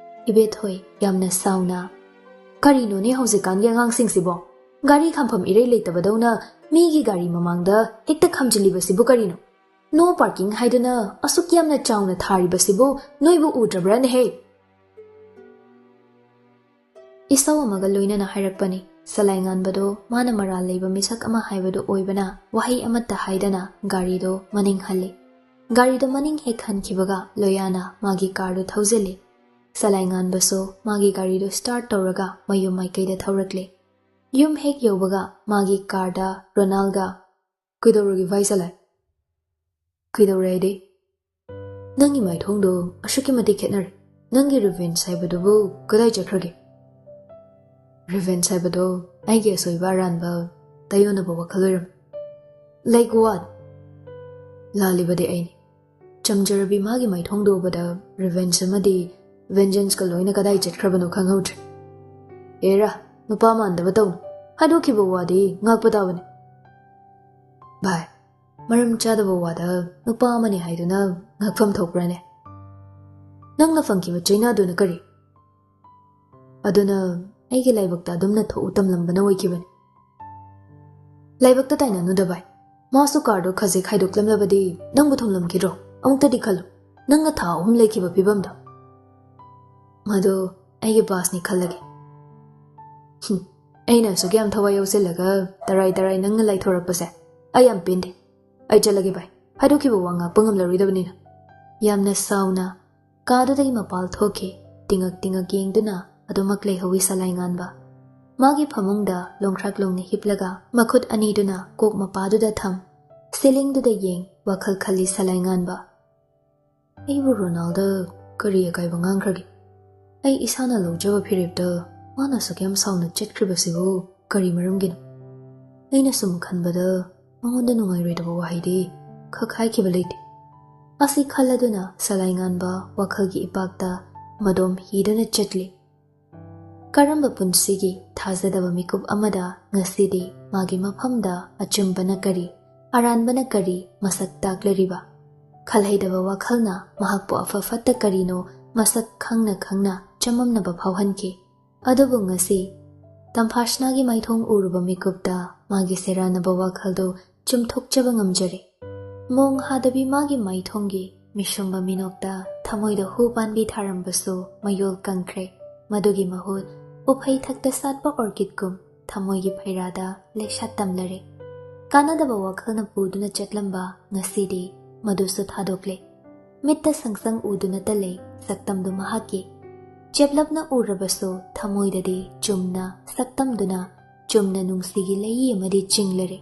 ꯏꯕꯦꯊꯣꯏ ꯌꯥꯝꯅ ꯁꯥꯎꯅ, "ꯀꯔꯤꯅꯣꯅꯦ ꯍꯧꯖꯤꯛꯀꯥꯟꯒꯤ ꯑꯉꯥꯡꯁꯤꯡꯁꯤꯕꯣ? ꯒꯥꯔꯤ ꯈꯥꯝꯐꯝ ꯏꯔꯩ ꯂꯩꯇꯕꯗꯧꯅ ꯃꯤꯒꯤ ꯒꯥꯔꯤ ꯃꯃꯥꯡꯗ ꯍꯦꯛꯇ ꯈꯥꯝꯖꯤꯜꯂꯤꯕꯁꯤꯕꯨ ꯀꯔꯤꯅꯣ? ꯅꯣ ꯄꯥꯔꯀꯤꯡ ꯍꯥꯏꯗꯨꯅ ꯑꯁꯨꯛ ꯌꯥꯝꯅ ꯆꯥꯎꯅ ꯊꯥꯔꯤꯕꯁꯤꯕꯨ ꯅꯣꯏꯕꯨ ꯎꯗ꯭ꯔꯕ꯭ꯔꯥꯅꯦꯍꯦ? ꯏꯁꯧ ꯑꯃꯒ ꯂꯣꯏꯅꯅ ꯍꯥꯏꯔꯛꯄꯅꯤ꯫ ꯁꯂꯥꯏꯉꯥꯟꯕꯗꯣ ꯃꯥꯅ ꯃꯔꯥꯜ ꯂꯩꯕ ꯃꯤꯁꯛ ꯑꯃ ꯍꯥꯏꯕꯗꯨ ꯑꯣꯏꯕꯅ ꯋꯥꯍꯩ ꯑꯃꯠꯇ ꯍꯥꯏꯗꯅ ꯒꯥꯔꯤꯗꯣ ꯃꯅꯤꯡ ꯍꯜꯂꯤ꯫ ꯒꯥꯔꯤꯗꯣ ꯃꯅꯤꯡ ꯍꯦꯛ ꯍꯟꯈꯤꯕꯒ ꯂꯣꯌꯥꯅ ꯃꯥꯒꯤ ꯀꯥꯔꯗꯨ ꯊꯧꯖꯤꯜꯂꯤ꯫ ꯁꯂꯥꯏꯉꯥꯟꯕꯁꯨ ꯃꯥꯒꯤ ꯒꯥꯔꯤꯗꯨ ꯁ꯭ꯇꯥꯔꯠ ꯇꯧꯔꯒ ꯃꯌꯨꯝ ꯃꯥꯏꯀꯩꯗ ꯊꯧꯔꯛꯂꯦ꯫ ꯌꯨꯝ ꯍꯦꯛ ꯌꯧꯕꯒ ꯃꯥꯒꯤ ꯀꯥꯔꯗ ꯔꯣꯅꯥꯜꯒ, "ꯀꯩꯗꯧꯔꯒꯦ ꯚꯥꯏ ꯁꯂꯥꯏ?" "ꯀꯩꯗꯧꯔꯦ ꯍꯥꯏꯗꯤ? ꯅꯪꯒꯤ ꯃꯥꯏꯊꯣꯡꯗꯣ ꯑꯁꯨꯛꯀꯤ ꯃꯇꯤꯛ ꯈꯦꯠꯅꯔꯦ꯫ ꯅꯪꯒꯤ ꯔꯤꯚꯦꯟꯖ ꯍꯥꯏꯕꯗꯨꯕꯨ ꯀꯗꯥꯏ ꯆꯠꯈ꯭ꯔꯒꯦ?" "ꯔꯤꯚꯦꯟꯖ ꯍꯥꯏꯕꯗꯣ ꯑꯩꯒꯤ ꯑꯁꯣꯏꯕ ꯑꯔꯥꯟꯕ ꯇꯥꯏꯌꯣꯟꯅꯕ ꯋꯥꯈꯜ ꯑꯣꯏꯔꯝꯃꯤ꯫" "Like what?" "ꯂꯥꯜꯂꯤꯕꯗꯤ ꯑꯩꯅꯤ꯫" ꯆꯝꯖꯔꯕꯤ ꯃꯥꯒꯤ ꯃꯥꯏꯊꯣꯡꯗ ꯎꯕꯗ ꯔꯤꯚꯦꯟꯖ ꯑꯃꯗꯤ ꯚꯦꯟꯖꯦꯟꯁꯀ ꯂꯣꯏꯅ ꯀꯗꯥꯏ ꯆꯠꯈ꯭ꯔꯕꯅꯣ ꯈꯪꯍꯧꯗ꯭ꯔꯦ꯫ "ꯑꯦꯔꯥ, ꯅꯨꯄꯥ ꯃꯥꯟꯗꯕ ꯇꯧꯅꯨ꯫ ꯍꯥꯏꯗꯣꯛꯈꯤꯕ ꯋꯥꯗꯤ ꯉꯥꯛꯄ ꯇꯥꯕꯅꯤ꯫" "ꯚꯥꯏ, ꯃꯔꯝ ꯆꯥꯗꯕ ꯋꯥꯗ ꯅꯨꯄꯥ ꯑꯃꯅꯤ ꯍꯥꯏꯗꯨꯅ ꯉꯥꯛꯐꯝ ꯊꯣꯛꯄ꯭ꯔꯥꯅꯦ? ꯅꯪꯅ ꯐꯪꯈꯤꯕ ꯆꯩꯅꯥꯗꯨꯅ ꯀꯔꯤ?" "ꯑꯗꯨꯅ ꯑꯩꯒꯤ ꯂꯥꯏꯕꯛꯇ ꯑꯗꯨꯝꯅ ꯊꯣꯛꯎ ꯇꯝꯂꯝꯕꯅ ꯑꯣꯏꯈꯤꯕꯅꯤ꯫" "ꯂꯥꯏꯕꯛꯇ ꯇꯥꯏꯅꯅꯨꯗ ꯚꯥꯏ꯫ ꯃꯥꯁꯨ ꯀꯥꯔꯗꯣ ꯈꯖꯤꯛ ꯍꯥꯏꯗꯣꯛꯂꯝꯂꯕꯗꯤ ꯅꯪꯕꯨ ꯊꯨꯡꯂꯝꯈꯤꯗ꯭ꯔꯣ? ꯑꯃꯨꯛꯇꯗꯤ ꯈꯜꯂꯨ, ꯅꯪꯅ ꯊꯥ ꯑꯍꯨꯝ ꯂꯩꯈꯤꯕ ꯐꯤꯕꯝꯗꯣ꯫" "ꯃꯗꯨ ꯑꯩꯒꯤ ꯄꯥꯁꯅꯤ ꯈꯜꯂꯒꯦ꯫" "ꯍꯨꯝ, ꯑꯩꯅ ꯑꯁꯨꯛ ꯌꯥꯝ ꯊꯋꯥꯏ ꯌꯥꯎꯁꯤꯜꯂꯒ ꯇꯔꯥꯏ ꯇꯔꯥꯏ ꯅꯪꯅ ꯂꯥꯏꯊꯣꯔꯛꯄꯁꯦ ꯑꯩ ꯌꯥꯝ ꯄꯦꯟꯗꯦ꯫ ꯑꯩ ꯆꯠꯂꯒꯦ ꯚꯥꯏ, ꯍꯥꯏꯗꯣꯛꯈꯤꯕ ꯋꯥ ꯉꯥꯛꯄ ꯉꯝꯂꯔꯣꯏꯗꯕꯅꯤꯅ꯫" ꯌꯥꯝꯅ ꯁꯥꯎꯅ ꯀꯥꯗꯨꯗꯒꯤ ꯃꯄꯥꯜ ꯊꯣꯛꯈꯤ꯫ ꯇꯤꯉꯛ ꯇꯤꯉꯛ ꯌꯦꯡꯗꯨꯅ ꯑꯗꯨꯃꯛ ꯂꯩꯍꯧꯋꯤ ꯁꯂꯥꯏꯉꯥꯟꯕ꯫ ꯃꯥꯒꯤ ꯐꯃꯨꯡꯗ ꯂꯣꯡꯈ꯭ꯔꯥꯛ ꯂꯣꯡꯅ ꯍꯤꯞꯂꯒ ꯃꯈꯨꯠ ꯑꯅꯤꯗꯨꯅ ꯀꯣꯛ ꯃꯄꯥꯗꯨꯗ ꯊꯝ, ꯁꯤꯂꯤꯡꯗꯨꯗ ꯌꯦꯡ, ꯋꯥꯈꯜ ꯈꯜꯂꯤ ꯁꯂꯥꯏꯉꯥꯟꯕ꯫ "ꯑꯩꯕꯨ ꯔꯣꯅꯥꯜꯗ ꯀꯔꯤ ꯑꯀꯥꯏꯕ ꯉꯥꯡꯈ꯭ꯔꯒꯦ? ꯑꯩ ꯏꯁꯥꯅ ꯂꯧꯖꯕ ꯐꯤꯔꯦꯞꯇ ꯃꯥꯅ ꯑꯁꯨꯛ ꯌꯥꯝ ꯁꯥꯎꯅ ꯆꯠꯈ꯭ꯔꯤꯕꯁꯤꯕꯨ ꯀꯔꯤ ꯃꯔꯝꯒꯤꯅꯣ? ꯑꯩꯅ ꯁꯨꯝ ꯈꯟꯕꯗ ꯃꯉꯣꯟꯗ ꯅꯨꯡꯉꯥꯏꯔꯣꯏꯗꯕ ꯋꯥꯍꯩꯗꯤ ꯈꯛ ꯍꯥꯏꯈꯤꯕ ꯂꯩꯇꯦ꯫" ꯑꯁꯤ ꯈꯜꯂꯗꯨꯅ ꯁꯂꯥꯏꯉꯥꯟꯕ ꯋꯥꯈꯜꯒꯤ ꯏꯄꯥꯛꯇ ꯃꯗꯣꯝ ꯍꯤꯗꯨꯅ ꯆꯠꯂꯤ꯫ ꯀꯔꯝꯕ ꯄꯨꯟꯁꯤꯒꯤ ꯊꯥꯖꯗꯕ ꯃꯤꯀꯨꯞ ꯑꯃꯗ ꯉꯁꯤꯗꯤ ꯃꯥꯒꯤ ꯃꯐꯝꯗ ꯑꯆꯨꯝꯕꯅ ꯀꯔꯤ, ꯑꯔꯥꯟꯕꯅ ꯀꯔꯤ ꯃꯁꯛ ꯇꯥꯛꯂꯔꯤꯕ? ꯈꯜꯍꯩꯗꯕ ꯋꯥꯈꯜꯅ ꯃꯍꯥꯛꯄꯨ ꯑꯐ ꯐꯠꯇ ꯀꯔꯤꯅꯣ ꯃꯁꯛ ꯈꯪꯅ ꯈꯪꯅ ꯆꯃꯝꯅꯕ ꯐꯥꯎꯍꯟꯈꯤ꯫ ꯑꯗꯨꯕꯨ ꯉꯁꯤ ꯇꯝꯐꯥꯁꯅꯥꯒꯤ ꯃꯥꯏꯊꯣꯡ ꯎꯔꯨꯕ ꯃꯤꯀꯨꯞꯇ ꯃꯥꯒꯤ ꯁꯦꯔꯥꯟꯅꯕ ꯋꯥꯈꯜꯗꯨ ꯆꯨꯝꯊꯣꯛꯆꯕ ꯉꯝꯖꯔꯦ꯫ ꯃꯣꯡ ꯍꯥꯗꯕꯤ ꯃꯥꯒꯤ ꯃꯥꯏꯊꯣꯡꯒꯤ ꯃꯤꯁꯨꯝꯕ ꯃꯤꯅꯣꯛꯇ ꯊꯃꯣꯏꯗ ꯍꯨ ꯄꯥꯟꯕꯤ ꯊꯥꯔꯝꯕꯁꯨ ꯃꯌꯣꯜ ꯀꯪꯈ꯭ꯔꯦ꯫ ꯃꯗꯨꯒꯤ ꯃꯍꯨꯠ ꯎꯐꯩ ꯊꯛꯇ ꯁꯥꯠꯄ ꯑꯣꯔꯀꯤꯗꯀꯨꯝ ꯊꯃꯣꯏꯒꯤ ꯐꯩꯔꯥꯗ ꯂꯩꯁꯥꯠ ꯇꯝꯂꯔꯦ꯫ ꯀꯥꯟꯅꯗꯕ ꯋꯥꯈꯜꯅ ꯄꯨꯗꯨꯅ ꯆꯠꯂꯝꯕ ꯉꯁꯤꯗꯤ ꯃꯗꯨꯁꯨ ꯊꯥꯗꯣꯛꯂꯦ꯫ ꯃꯤꯠꯇ ꯁꯪꯁꯪ ꯎꯗꯨꯅꯇ ꯂꯩ ꯁꯛꯇꯝꯗꯨ ꯃꯍꯥꯛꯀꯤ꯫ ꯆꯦꯞꯂꯞꯅ ꯎꯔꯕꯁꯨ ꯊꯃꯣꯏꯗꯗꯤ ꯆꯨꯝꯅ ꯁꯛꯇꯝꯗꯨꯅ ꯆꯨꯝꯅ ꯅꯨꯡꯁꯤꯒꯤ ꯂꯩꯏ ꯑꯃꯗꯤ ꯆꯤꯡꯂꯔꯦ꯫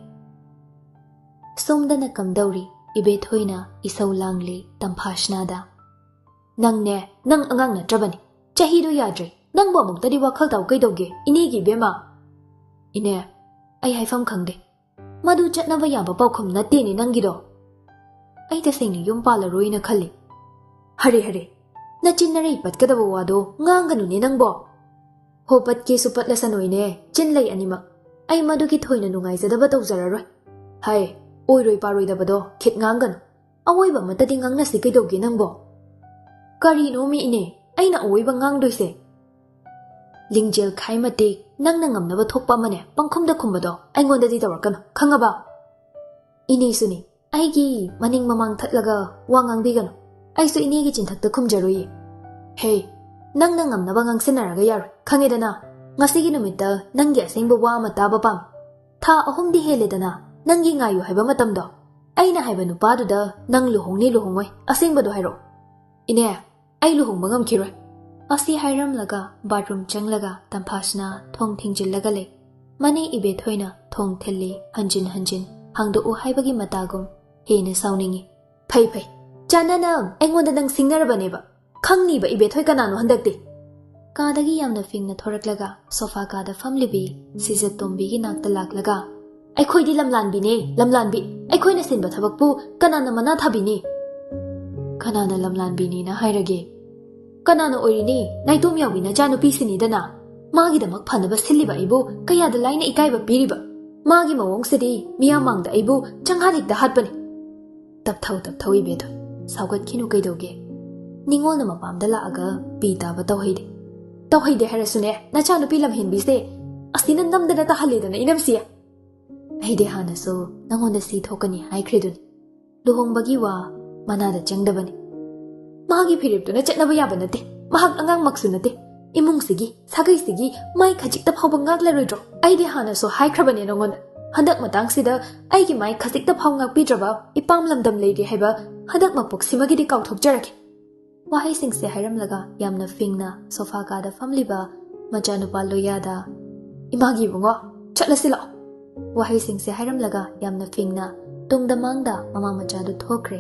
ꯁꯣꯝꯗꯅ ꯀꯝꯗꯧꯔꯤ? ꯏꯕꯦꯊꯣꯏꯅ ꯏꯁꯧ ꯂꯥꯡꯂꯤ ꯇꯝꯐꯥꯁꯅꯥꯗ꯫ "ꯅꯪꯅꯦ, ꯅꯪ ꯑꯉꯥꯡ ꯅꯠꯇ꯭ꯔꯕꯅꯤ꯫ ꯆꯍꯤꯗꯣ ꯌꯥꯗ꯭ꯔꯦ꯫ ꯅꯪꯕꯨ ꯑꯃꯨꯛꯇꯗꯤ ꯋꯥꯈꯜ ꯇꯥꯎ ꯀꯩꯗꯧꯒꯦ? ꯏꯅꯦꯒꯤ ꯏꯕꯦꯝꯃ!" "ꯏꯅꯦ, ꯑꯩ ꯍꯥꯏꯐꯝ ꯈꯪꯗꯦ꯫ ꯃꯗꯨ ꯆꯠꯅꯕ ꯌꯥꯕ ꯄꯥꯎꯈꯨꯝ ꯅꯠꯇꯦꯅꯦ ꯅꯪꯒꯤꯗꯣ꯫ ꯑꯩ ꯇꯁꯦꯡꯅ ꯌꯨꯝ ꯄꯥꯜꯂꯔꯣꯏꯅ ꯈꯜꯂꯤ꯫" "ꯍꯔꯦ, ꯍꯔꯦ, ꯅꯆꯤꯟ ꯅꯔꯩ ꯄꯠꯀꯗꯕ ꯋꯥꯗꯣ ꯉꯥꯡꯒꯅꯨꯅꯦ ꯅꯪꯕꯣ꯫ ꯍꯣ, ꯄꯠꯀꯦꯁꯨ ꯄꯠꯂꯁꯅꯨꯅꯦ, ꯆꯤꯟ ꯂꯩ ꯑꯅꯤꯃꯛ꯫ ꯑꯩ ꯃꯗꯨꯒꯤ ꯊꯣꯏꯅ ꯅꯨꯡꯉꯥꯏꯖꯗꯕ ꯇꯧꯖꯔꯔꯣꯏ꯫ ꯍꯥꯏ, ꯑꯣꯏꯔꯣꯏ ꯄꯥꯔꯣꯏꯗꯕꯗꯣ ꯈꯤꯠ ꯉꯥꯡꯒꯅꯨ꯫ ꯑꯋꯣꯏꯕ ꯑꯃꯠꯇꯗꯤ ꯉꯥꯡꯅꯁꯤ ꯀꯩꯗꯧꯒꯦ ꯅꯪꯕꯣ?" "ꯀꯔꯤꯅꯣꯃꯤ ꯏꯅꯦ, ꯑꯩꯅ ꯑꯋꯣꯏꯕ ꯉꯥꯡꯗꯣꯏꯁꯦ?" "ꯂꯤꯡꯖꯦꯜ ꯈꯥꯏ ꯃꯇꯤꯛ ꯅꯪꯅ ꯉꯝꯅꯕ ꯊꯣꯛꯄ ꯑꯃꯅꯦ ꯄꯪꯈꯨꯝꯗ ꯈꯨꯝꯕꯗꯣ ꯑꯩꯉꯣꯟꯗꯗꯤ ꯇꯧꯔꯛꯀꯅꯨ, ꯈꯪꯉꯕ?" "ꯏꯅꯦꯁꯨꯅꯤ, ꯑꯩꯒꯤ ꯃꯅꯤꯡ ꯃꯃꯥꯡ ꯊꯠꯂꯒ ꯋꯥ ꯉꯥꯡꯕꯤꯒꯅꯨ꯫ ꯑꯩꯁꯨ ꯏꯅꯦꯒꯤ ꯆꯤꯟꯊꯛꯇ ꯈꯨꯝꯖꯔꯨꯏꯌꯦ꯫" "ꯍꯦ, ꯅꯪꯅ ꯉꯝꯅꯕ ꯉꯥꯡꯁꯤꯟꯅꯔꯒ ꯌꯥꯔꯣꯏ, ꯈꯪꯉꯦꯗꯅ? ꯉꯁꯤꯒꯤ ꯅꯨꯃꯤꯠꯇ ꯅꯪꯒꯤ ꯑꯁꯦꯡꯕ ꯋꯥ ꯑꯃ ꯇꯥꯕ ꯄꯥꯝꯃꯤ꯫ ꯊꯥ ꯑꯍꯨꯝꯗꯤ ꯍꯦꯜꯂꯦꯗꯅ ꯅꯪꯒꯤ ꯉꯥꯏꯌꯨ ꯍꯥꯏꯕ ꯃꯇꯝꯗꯣ꯫ ꯑꯩꯅ ꯍꯥꯏꯕ ꯅꯨꯄꯥꯗꯨꯗ ꯅꯪ ꯂꯨꯍꯣꯡꯅꯤ ꯂꯨꯍꯣꯡꯉꯣꯏ, ꯑꯁꯦꯡꯕꯗꯣ ꯍꯥꯏꯔꯛꯑꯣ꯫" "ꯏꯅꯦ, ꯑꯩ ꯂꯨꯍꯣꯡꯕ ꯉꯝꯈꯤꯔꯣꯏ꯫" ꯑꯁꯤ ꯍꯥꯏꯔꯝꯂꯒ ꯕꯥꯠꯔꯨꯝ ꯆꯪꯂꯒ ꯇꯝꯐꯥꯁꯅꯥ ꯊꯣꯡ ꯊꯤꯡꯖꯤꯜꯂꯒ ꯂꯩ꯫ ꯃꯅꯦ ꯏꯕꯦꯊꯣꯏꯅ ꯊꯣꯡ ꯊꯤꯜꯂꯤ, ꯍꯟꯖꯤꯟ ꯍꯟꯖꯤꯟ ꯍꯥꯡꯗꯣꯛꯎ ꯍꯥꯏꯕꯒꯤ ꯃꯇꯥꯒꯨꯝ꯫ ꯍꯦꯟꯅ ꯁꯥꯎꯅꯤꯡꯉꯤ꯫ "ꯐꯩ, ꯐꯩ, ꯆꯥꯟꯅꯅ ꯑꯩꯉꯣꯟꯗ ꯅꯪ ꯁꯤꯡꯅꯔꯕꯅꯦꯕ꯫ ꯈꯪꯅꯤꯕ ꯏꯕꯦꯊꯣꯏ ꯀꯅꯥꯅꯣ ꯍꯟꯗꯛꯇꯤ꯫" ꯀꯥꯗꯒꯤ ꯌꯥꯝꯅ ꯐꯤꯡꯅ ꯊꯣꯔꯛꯂꯒ ꯁꯣꯐꯥ ꯀꯥꯗ ꯐꯝꯂꯤꯕꯤ ꯁꯤꯖꯠꯇꯣꯝꯕꯤꯒꯤ ꯅꯥꯛꯇ ꯂꯥꯛꯂꯒ, "ꯑꯩꯈꯣꯏꯗꯤ ꯂꯝꯂꯥꯟꯕꯤꯅꯦ, ꯂꯝꯂꯥꯟꯕꯤ꯫ ꯑꯩꯈꯣꯏꯅ ꯁꯤꯟꯕ ꯊꯕꯛꯄꯨ ꯀꯅꯥꯅ ꯃꯅꯥ ꯊꯥꯕꯤꯅꯤ?" "ꯀꯅꯥꯅ ꯂꯝꯂꯥꯟꯕꯤꯅꯦꯅ ꯍꯥꯏꯔꯒꯦ? ꯀꯅꯥꯅ ꯑꯣꯏꯔꯤꯅꯤ? ꯅꯥꯏꯇꯣꯝ ꯌꯥꯎꯕꯤ ꯅꯆꯥꯅꯨꯄꯤꯁꯤꯅꯤꯗꯅ꯫ ꯃꯥꯒꯤꯗꯃꯛ ꯐꯅꯕ ꯁꯤꯜꯂꯤꯕ ꯑꯩꯕꯨ ꯀꯌꯥꯗ ꯂꯥꯏꯅ ꯏꯀꯥꯏꯕ ꯄꯤꯔꯤꯕ? ꯃꯥꯒꯤ ꯃꯑꯣꯡꯁꯤꯗꯤ ꯃꯤꯌꯥꯝ ꯃꯥꯡꯗ ꯑꯩꯕꯨ ꯆꯪꯍꯥ ꯂꯤꯛꯇ ꯍꯥꯠꯄꯅꯤ꯫" "ꯇꯞꯊꯧ, ꯇꯞꯊꯧ ꯏꯕꯦꯊꯣꯏ, ꯁꯥꯎꯒꯠꯈꯤꯅꯨ ꯀꯩꯗꯧꯒꯦ? ꯅꯤꯉꯣꯜꯅ ꯃꯄꯥꯝꯗ ꯂꯥꯛꯑꯒ ꯄꯤ ꯇꯥꯕ ꯇꯧꯍꯩꯗꯦ꯫" "ꯇꯧꯍꯩꯗꯦ ꯍꯥꯏꯔꯁꯨꯅꯦ, ꯅꯆꯥꯅꯨꯄꯤ ꯂꯝꯍꯦꯟꯕꯤꯁꯦ ꯑꯁꯤꯅ ꯅꯝꯗꯅ ꯇꯥꯍꯜꯂꯦꯗꯅ, ꯏꯅꯝꯁꯤ꯫ ꯑꯩꯗꯤ ꯍꯥꯟꯅꯁꯨ ꯅꯉꯣꯟꯗ ꯁꯤ ꯊꯣꯛꯀꯅꯤ ꯍꯥꯏꯈ꯭ꯔꯤꯗꯨꯅꯤ꯫ ꯂꯨꯍꯣꯡꯕꯒꯤ ꯋꯥ ꯃꯅꯥꯗ ꯆꯪꯗꯕꯅꯤ꯫ ꯃꯥꯒꯤ ꯐꯤꯔꯦꯞꯇꯨꯅ ꯆꯠꯅꯕ ꯌꯥꯕ ꯅꯠꯇꯦ꯫ ꯃꯍꯥꯛ ꯑꯉꯥꯡꯃꯛꯁꯨ ꯅꯠꯇꯦ꯫ ꯏꯃꯨꯡꯁꯤꯒꯤ, ꯁꯥꯒꯩꯁꯤꯒꯤ ꯃꯥꯏ ꯈꯖꯤꯛꯇ ꯐꯥꯎꯕ ꯉꯥꯛꯂꯔꯣꯏꯗ꯭ꯔꯣ? ꯑꯩꯗꯤ ꯍꯥꯟꯅꯁꯨ ꯍꯥꯏꯈ꯭ꯔꯕꯅꯦ ꯅꯉꯣꯟꯗ꯫ ꯍꯟꯗꯛ ꯃꯇꯥꯡꯁꯤꯗ ꯑꯩꯒꯤ ꯃꯥꯏ ꯈꯖꯤꯛꯇ ꯐꯥꯎ ꯉꯥꯛꯄꯤꯗ꯭ꯔꯕ ꯏꯄꯥꯝ ꯂꯝꯗꯝ ꯂꯩꯔꯦ ꯍꯥꯏꯕ ꯍꯟꯗꯛ ꯃꯄꯣꯛꯁꯤꯃꯒꯤꯗꯤ ꯀꯥꯎꯊꯣꯛꯆꯔꯒꯦ꯫ ꯋꯥꯍꯩꯁꯤꯡꯁꯦ ꯍꯥꯏꯔꯝꯂꯒ ꯌꯥꯝꯅ ꯐꯤꯡꯅ ꯁꯣꯐꯥ ꯀꯥꯗ ꯐꯝꯂꯤꯕ ꯃꯆꯥꯅꯨꯄꯥ ꯂꯣꯌꯥꯗ "ꯏꯃꯥꯒꯤ ꯏꯕꯨꯡꯉꯣ, ꯆꯠꯂꯁꯤ ꯂꯥꯛꯑꯣ"꯫ ꯋꯥꯍꯩꯁꯤꯡꯁꯦ ꯍꯥꯏꯔꯝꯂꯒ ꯌꯥꯝꯅ ꯐꯤꯡꯅ ꯇꯨꯡꯗ ꯃꯥꯡꯗ ꯃꯃꯥ ꯃꯆꯥꯗꯨ ꯊꯣꯛꯈ꯭ꯔꯦ꯫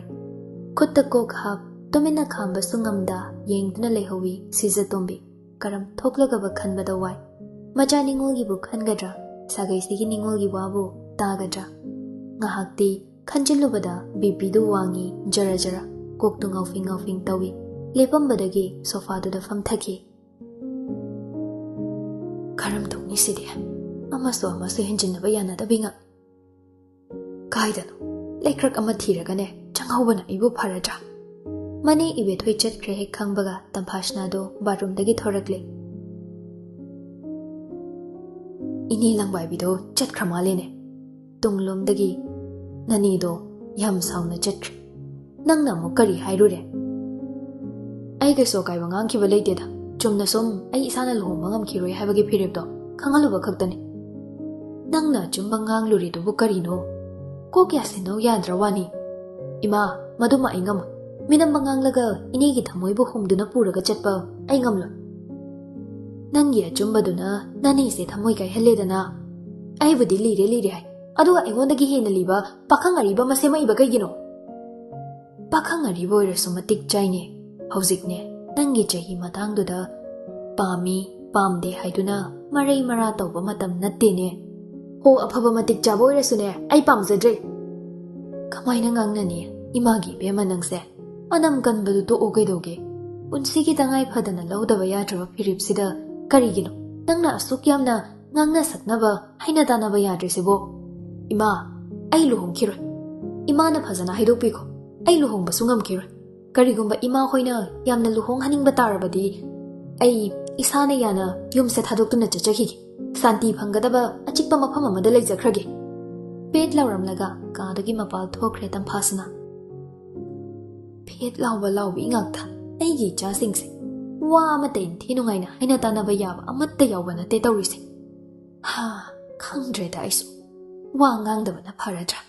ꯈꯨꯠꯇ ꯀꯣꯛ ꯍꯥꯞ, ꯇꯨꯃꯤꯟꯅ ꯈꯥꯝꯕꯁꯨ ꯉꯝꯗ ꯌꯦꯡꯗꯨꯅ ꯂꯩꯍꯧꯋꯤ ꯁꯤꯖꯇꯣꯝꯕꯤ꯫ ꯀꯔꯝ ꯊꯣꯛꯂꯒꯕ ꯈꯟꯕꯗ ꯋꯥꯏ꯫ ꯃꯆꯥ ꯅꯤꯉꯣꯜꯒꯤꯕꯨ ꯈꯟꯒꯗ꯭ꯔꯥ? ꯁꯥꯒꯩꯁꯤꯒꯤ ꯅꯤꯉꯣꯜꯒꯤ ꯋꯥꯕꯨ ꯇꯥꯒꯗ꯭ꯔꯥ? ꯉꯥꯏꯍꯥꯛꯇꯤ ꯈꯟꯖꯤꯜꯂꯨꯕꯗ ꯕꯤꯄꯤꯗꯨ ꯋꯥꯡꯉꯤ, ꯖꯔ ꯖꯔ꯫ ꯀꯣꯛꯇꯨ ꯉꯥꯎꯐꯤꯡ ꯉꯥꯎꯐꯤꯡ ꯇꯧꯏ꯫ ꯂꯦꯞꯄꯝꯕꯗꯒꯤ ꯁꯣꯐꯥꯗꯨꯗ ꯐꯝꯊꯈꯤ꯫ "ꯀꯔꯝ ꯇꯧꯅꯤ ꯁꯤꯗꯤ? ꯑꯃꯁꯨ ꯑꯃꯁꯨ ꯍꯦꯟꯖꯤꯟꯅꯕ ꯌꯥꯅꯗꯕꯤ ꯉꯥꯛ꯫ ꯀꯥꯏꯗꯅꯣ ꯂꯩꯀ꯭ꯔꯛ ꯑꯃ ꯊꯤꯔꯒꯅꯦ ꯆꯪꯍꯧꯕꯅ ꯑꯩꯕꯨ ꯐꯔꯗ꯭ꯔꯥ?" ꯃꯅꯦ ꯏꯕꯦꯊꯣꯏ ꯆꯠꯈ꯭ꯔꯦ ꯍꯦꯛ ꯈꯪꯕꯒ ꯇꯝꯐꯥꯁꯅꯥꯗꯣ ꯕꯥꯠꯔꯨꯝꯗꯒꯤ ꯊꯣꯔꯛꯂꯦ꯫ "ꯏꯅꯦ ꯂꯪꯕꯥꯏꯕꯤꯗꯣ ꯆꯠꯈ꯭ꯔ ꯃꯥꯜꯂꯦꯅꯦ꯫ ꯇꯨꯡꯂꯣꯝꯗꯒꯤ ꯅꯅꯦꯗꯣ ꯌꯥꯝ ꯁꯥꯎꯅ ꯆꯠꯈ꯭ꯔꯦ꯫ ꯅꯪꯅ ꯑꯃꯨꯛ ꯀꯔꯤ ꯍꯥꯏꯔꯨꯔꯦ?" "ꯑꯩ ꯀꯩꯁꯨ ꯑꯀꯥꯏꯕ ꯉꯥꯡꯈꯤꯕ ꯂꯩꯇꯦꯗ꯫ ꯆꯨꯝꯅ ꯁꯨꯝ ꯑꯩ ꯏꯁꯥꯅ ꯂꯨꯍꯣꯡꯕ ꯉꯝꯈꯤꯔꯣꯏ ꯍꯥꯏꯕꯒꯤ ꯐꯤꯔꯦꯞꯇꯣ ꯈꯪꯍꯜꯂꯨꯕ ꯈꯛꯇꯅꯤ꯫" "ꯅꯪꯅ ꯑꯆꯨꯝꯕ ꯉꯥꯡꯂꯨꯔꯤꯗꯨꯕꯨ ꯀꯔꯤꯅꯣ? ꯀꯣꯛ ꯌꯥꯁꯤꯟꯅꯧ ꯌꯥꯗ꯭ꯔ ꯋꯥꯅꯤ꯫" "ꯏꯃꯥ, ꯃꯗꯨꯃ ꯑꯩ ꯉꯝꯃꯣꯏ꯫ ꯃꯤꯅꯝꯕ ꯉꯥꯡꯂꯒ ꯏꯅꯦꯒꯤ ꯊꯃꯣꯏꯕꯨ ꯍꯨꯝꯗꯨꯅ ꯄꯨꯔꯒ ꯆꯠꯄ ꯑꯩ ꯉꯝꯂꯣꯏ꯫ ꯅꯪꯒꯤ ꯑꯆꯨꯝꯕꯗꯨꯅ ꯅꯅꯦꯁꯦ ꯊꯃꯣꯏ ꯀꯥꯏꯍꯜꯂꯦꯗꯅ꯫ ꯑꯩꯕꯨꯗꯤ ꯂꯤꯔꯦ ꯂꯤꯔꯦ ꯍꯥꯏ, ꯑꯗꯨꯒ ꯑꯩꯉꯣꯟꯗꯒꯤ ꯍꯦꯟꯅ ꯂꯤꯕ ꯄꯥꯈꯪ ꯑꯔꯤꯕ ꯑꯃ ꯁꯦꯝꯃꯛꯏꯕ ꯀꯩꯒꯤꯅꯣ?" "ꯄꯥꯈꯪ ꯑꯔꯤꯕ ꯑꯣꯏꯔꯁꯨ ꯃꯇꯤꯛ ꯆꯥꯏꯅꯦ꯫ ꯍꯧꯖꯤꯛꯅꯦ, ꯅꯪꯒꯤ ꯆꯍꯤ ꯃꯇꯥꯡꯗꯨꯗ ꯄꯥꯝꯃꯤ, ꯄꯥꯝꯗꯦ ꯍꯥꯏꯗꯨꯅ ꯃꯔꯩ ꯃꯔꯥ ꯇꯧꯕ ꯃꯇꯝ ꯅꯠꯇꯦꯅꯦ꯫" "ꯍꯣ, ꯑꯐꯕ ꯃꯇꯤꯛ ꯆꯥꯕ ꯑꯣꯏꯔꯁꯨꯅꯦ, ꯑꯩ ꯄꯥꯝꯖꯗ꯭ꯔꯦ꯫" "ꯀꯃꯥꯏꯅ ꯉꯥꯡꯅꯅꯤ? ꯏꯃꯥꯒꯤ ꯏꯕꯦꯝꯃ ꯅꯪꯁꯦ꯫ ꯑꯅꯝ ꯀꯟꯕꯗꯨ ꯇꯣꯛꯑꯣ ꯀꯩꯗꯧꯒꯦ? ꯄꯨꯟꯁꯤꯒꯤ ꯇꯉꯥꯏ ꯐꯗꯅ ꯂꯧꯗꯕ ꯌꯥꯗ꯭ꯔꯕ ꯐꯤꯔꯦꯞꯁꯤꯗ ꯀꯔꯤꯒꯤꯅꯣ ꯅꯪꯅ ꯑꯁꯨꯛ ꯌꯥꯝꯅ ꯉꯥꯡꯅ ꯁꯛꯅꯕ, ꯍꯩꯅ ꯇꯥꯅꯕ ꯌꯥꯗ꯭ꯔꯤꯁꯤꯕꯣ?" "ꯏꯃꯥ, ꯑꯩ ꯂꯨꯍꯣꯡꯈꯤꯔꯣꯏ꯫ ꯏꯃꯥꯅ ꯐꯖꯅ ꯍꯥꯏꯗꯣꯛꯄꯤꯈꯣ꯫ ꯑꯩ ꯂꯨꯍꯣꯡꯕꯁꯨ ꯉꯝꯈꯤꯔꯣꯏ꯫ ꯀꯔꯤꯒꯨꯝꯕ ꯏꯃꯥ ꯍꯣꯏꯅ ꯌꯥꯝꯅ ꯂꯨꯍꯣꯡꯍꯟꯅꯤꯡꯕ ꯇꯥꯔꯕꯗꯤ ꯑꯩ ꯏꯁꯥꯅ ꯌꯥꯅ ꯌꯨꯝꯁꯦ ꯊꯥꯗꯣꯛꯇꯨꯅ ꯆꯠꯆꯈꯤꯒꯦ꯫" ꯁꯥꯟꯇꯤ ꯐꯪꯒꯗꯕ ꯑꯆꯤꯛꯄ ꯃꯐꯝ ꯑꯃꯗ ꯂꯩꯖꯈ꯭ꯔꯒꯦ꯫ ꯄꯦꯠ ꯂꯥꯎꯔꯝꯂꯒ ꯀꯥꯗꯒꯤ ꯃꯄꯥꯜ ꯊꯣꯛꯈ꯭ꯔꯦ ꯇꯝꯐꯥꯁꯅꯥ꯫ ꯐꯦꯠ ꯂꯥꯎꯕ ꯂꯥꯎꯕꯤ ꯉꯥꯛꯇ, ꯑꯩꯒꯤ ꯏꯆꯥꯁꯤꯡꯁꯦ꯫ ꯋꯥ ꯑꯃꯠꯇ ꯏꯟꯊꯤ ꯅꯨꯡꯉꯥꯏꯅ ꯍꯥꯏꯅ ꯇꯥꯟꯅꯕ ꯌꯥꯕ ꯑꯃꯠꯇ ꯌꯥꯎꯕ ꯅꯠꯇꯦ ꯇꯧꯔꯤꯁꯦ꯫ ꯍꯥ, ꯈꯪꯗ꯭ꯔꯦꯗ ꯑꯩꯁꯨ꯫ ꯋꯥ ꯉꯥꯡꯗꯕꯅ ꯐꯔꯗ꯭ꯔꯥ?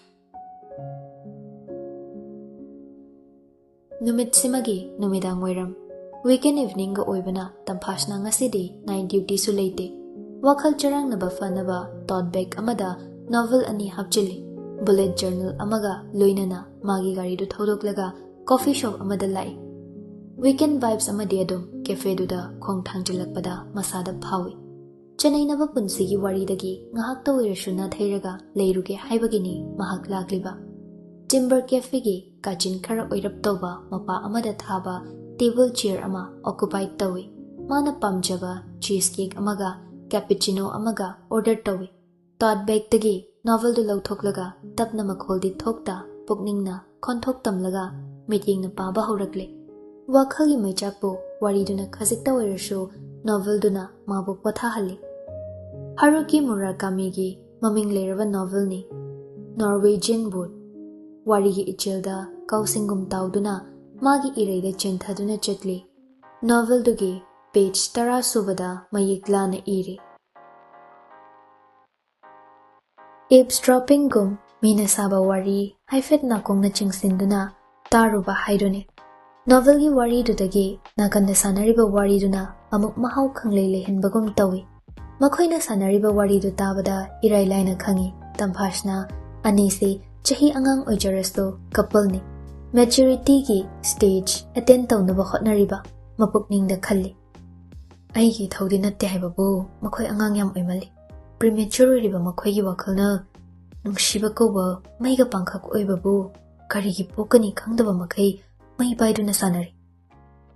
ꯅꯨꯃꯤꯠꯁꯤꯃꯒꯤ ꯅꯨꯃꯤꯗꯥꯡ ꯋꯥꯏꯔꯝ, weekend eveningꯒ ꯑꯣꯏꯕꯅ ꯇꯝꯐꯥꯁꯅꯥ ꯉꯁꯤꯗꯤ night dutyꯁꯨ ꯂꯩꯇꯦ꯫ ꯋꯥꯈꯜ ꯆꯔꯥꯡꯅꯕ ꯐꯅꯕ tote bag ꯑꯃꯗ novel ꯑꯅꯤ ꯍꯥꯞꯆꯤꯜꯂꯤ꯫ Bullet journal ꯑꯃꯒ ꯂꯣꯏꯅꯅ ꯃꯥꯒꯤ ꯒꯥꯔꯤꯗꯨ ꯊꯧꯗꯣꯛꯂꯒ coffee shop ꯑꯃꯗ ꯂꯥꯛꯏ꯫ Weekend vibes ꯑꯃꯗꯤ ꯑꯗꯨꯝ cafeꯗꯨꯗ ꯈꯣꯡ ꯊꯥꯡꯖꯤꯜꯂꯛꯄꯗ ꯃꯁꯥꯗ ꯐꯥꯎꯏ꯫ ꯆꯅꯩꯅꯕ ꯄꯨꯟꯁꯤꯒꯤ ꯋꯥꯔꯤꯗꯒꯤ ꯉꯥꯏꯍꯥꯛꯇ ꯑꯣꯏꯔꯁꯨ ꯅꯥꯊꯩꯔꯒ ꯂꯩꯔꯨꯒꯦ ꯍꯥꯏꯕꯒꯤꯅꯤ ꯃꯍꯥꯛ ꯂꯥꯛꯂꯤꯕ꯫ Timber cafeꯒꯤ ꯀꯥꯆꯤꯟ ꯈꯔ ꯑꯣꯏꯔꯞ ꯇꯧꯕ ꯃꯄꯥ ꯑꯃꯗ ꯊꯥꯕ table chair ꯑꯃ occupy ꯇꯧꯏ꯫ ꯃꯥꯅ ꯄꯥꯝꯖꯕ cheese cake ꯑꯃꯒ cappuccino ꯑꯃꯒ order ꯇꯧꯏ꯫ Tote bagꯇꯒꯤ novelꯗꯨ ꯂꯧꯊꯣꯛꯂꯒ ꯇꯞꯅ, ꯃꯈꯣꯜꯗꯤ ꯊꯣꯛꯇ, ꯄꯨꯛꯅꯤꯡꯅ ꯈꯣꯟꯊꯣꯛ ꯇꯝꯂꯒ ꯃꯤꯠꯌꯦꯡꯅ ꯄꯥꯕ ꯍꯧꯔꯛꯂꯦ꯫ ꯋꯥꯈꯜꯒꯤ ꯃꯩꯆꯥꯛꯄꯨ ꯋꯥꯔꯤꯗꯨꯅ ꯈꯖꯤꯛꯇ ꯑꯣꯏꯔꯁꯨ novelꯗꯨꯅ ꯃꯥꯕꯨ ꯄꯣꯊꯥꯍꯜꯂꯤ꯫ ꯍꯥꯔꯨꯀꯤ ꯃꯨꯔꯥꯀꯥꯃꯤꯒꯤ ꯃꯃꯤꯡ ꯂꯩꯔꯕ novelꯅꯤ Norwegian Wood꯫ ꯋꯥꯔꯤꯒꯤ ꯏꯆꯦꯜꯗ ꯀꯥꯎꯁꯤꯡꯒꯨꯝ ꯇꯥꯎꯗꯨꯅ ꯃꯥꯒꯤ ꯏꯔꯩꯗ ꯆꯦꯟꯊꯗꯨꯅ ꯆꯠꯂꯤ꯫ Novelꯗꯨꯒꯤ page ꯇꯔꯥ ꯁꯨꯕꯗ ꯃꯌꯦꯛ ꯂꯥꯅ ꯏꯔꯤ, eavesdroppingꯒꯨꯝ ꯃꯤꯅ ꯁꯥꯕ ꯋꯥꯔꯤ ꯍꯥꯏꯐꯦꯠ ꯅꯥꯀꯣꯡꯅ ꯆꯤꯡꯁꯤꯟꯗꯨꯅ ꯇꯥꯔꯨꯕ ꯍꯥꯏꯗꯨꯅꯤ꯫ Novelꯒꯤ ꯋꯥꯔꯤꯗꯨꯗꯒꯤ ꯅꯥꯀꯟꯗ ꯁꯥꯟꯅꯔꯤꯕ ꯋꯥꯔꯤꯗꯨꯅ ꯑꯃꯨꯛ ꯃꯍꯥꯎ ꯈꯪꯂꯩ ꯂꯩꯍꯟꯕꯒꯨꯝ ꯇꯧꯏ꯫ ꯃꯈꯣꯏꯅ ꯁꯥꯟꯅꯔꯤꯕ ꯋꯥꯔꯤꯗꯨ ꯇꯥꯕꯗ ꯏꯔꯥꯏ ꯂꯥꯏꯅ ꯈꯪꯏ, ꯇꯝꯐꯥꯁꯅꯥ ꯑꯅꯤꯁꯤ ꯆꯍꯤ ꯑꯉꯥꯡ ꯑꯣꯏꯖꯔꯁꯨ coupleꯅꯤ꯫ Maturityꯒꯤ stage attain ꯇꯧꯅꯕ ꯍꯣꯠꯅꯔꯤꯕ ꯃꯄꯨꯛꯅꯤꯡꯗ ꯈꯜꯂꯤ꯫ ꯑꯩꯒꯤ ꯏꯊꯧꯗꯤ ꯅꯠꯇꯦ ꯍꯥꯏꯕꯕꯨ ꯃꯈꯣꯏ ꯑꯉꯥꯡ ꯌꯥꯝ ꯑꯣꯏꯃꯜꯂꯤ꯫ Premature ꯑꯣꯏꯔꯤꯕ ꯃꯈꯣꯏꯒꯤ ꯋꯥꯈꯜꯅ ꯅꯨꯡꯁꯤꯕ ꯀꯧꯕ ꯃꯩꯒ ꯄꯥꯡꯈꯛ ꯑꯣꯏꯕꯕꯨ ꯀꯔꯤꯒꯤ ꯄꯣꯛꯀꯅꯤ ꯈꯪꯗꯕ ꯃꯈꯩ ꯃꯩ ꯄꯥꯏꯗꯨꯅ ꯁꯥꯟꯅꯔꯤ꯫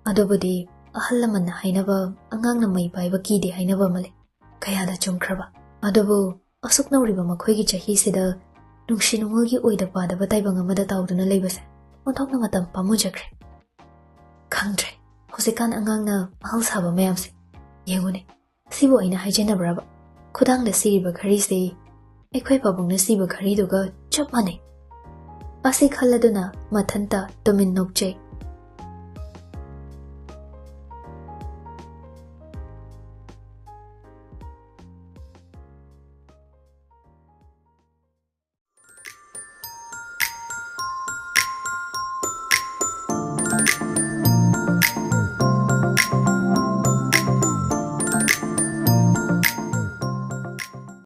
ꯑꯗꯨꯕꯨꯗꯤ ꯑꯍꯜ ꯂꯃꯟꯅ ꯍꯥꯏꯅꯕ, "ꯑꯉꯥꯡꯅ ꯃꯩ ꯄꯥꯏꯕ ꯀꯤꯗꯦ" ꯍꯥꯏꯅꯕ ꯑꯃ ꯂꯩ꯫ ꯀꯌꯥꯗ ꯆꯨꯝꯈ꯭ꯔꯕ! ꯑꯗꯨꯕꯨ ꯑꯁꯨꯛ ꯅꯧꯔꯤꯕ ꯃꯈꯣꯏꯒꯤ ꯆꯍꯤꯁꯤꯗ ꯅꯨꯡꯁꯤ ꯅꯨꯡꯉꯣꯜꯒꯤ ꯑꯣꯏꯗ ꯄꯥꯗꯕ ꯇꯥꯏꯕꯪ ꯑꯃꯗ ꯇꯥꯎꯗꯨꯅ ꯂꯩꯕꯁꯦ ꯑꯣꯟꯊꯣꯛꯅ ꯃꯇꯝ ꯄꯥꯝꯃꯨꯖꯈ꯭ꯔꯦ꯫ ꯈꯪꯗ꯭ꯔꯦ, ꯍꯧꯖꯤꯛꯀꯥꯟ ꯑꯉꯥꯡꯅ ꯑꯍꯜ ꯁꯥꯕ ꯃꯌꯥꯝꯁꯦ꯫ ꯌꯦꯡꯉꯨꯅꯦ, ꯁꯤꯕꯨ ꯑꯩꯅ ꯍꯥꯏꯖꯅꯕ꯭ꯔꯕ? ꯈꯨꯗꯥꯡꯗ ꯁꯤꯔꯤꯕ ꯘꯔꯤꯁꯦ ꯑꯩꯈꯣꯏ ꯄꯥꯕꯨꯡꯅ ꯁꯤꯕ ꯘꯔꯤꯗꯨꯒ ꯆꯞ ꯃꯥꯟꯅꯩ꯫ ꯑꯁꯤ ꯈꯜꯂꯗꯨꯅ ꯃꯊꯟꯇ ꯇꯨꯃꯤꯟ ꯅꯣꯛꯆꯩ꯫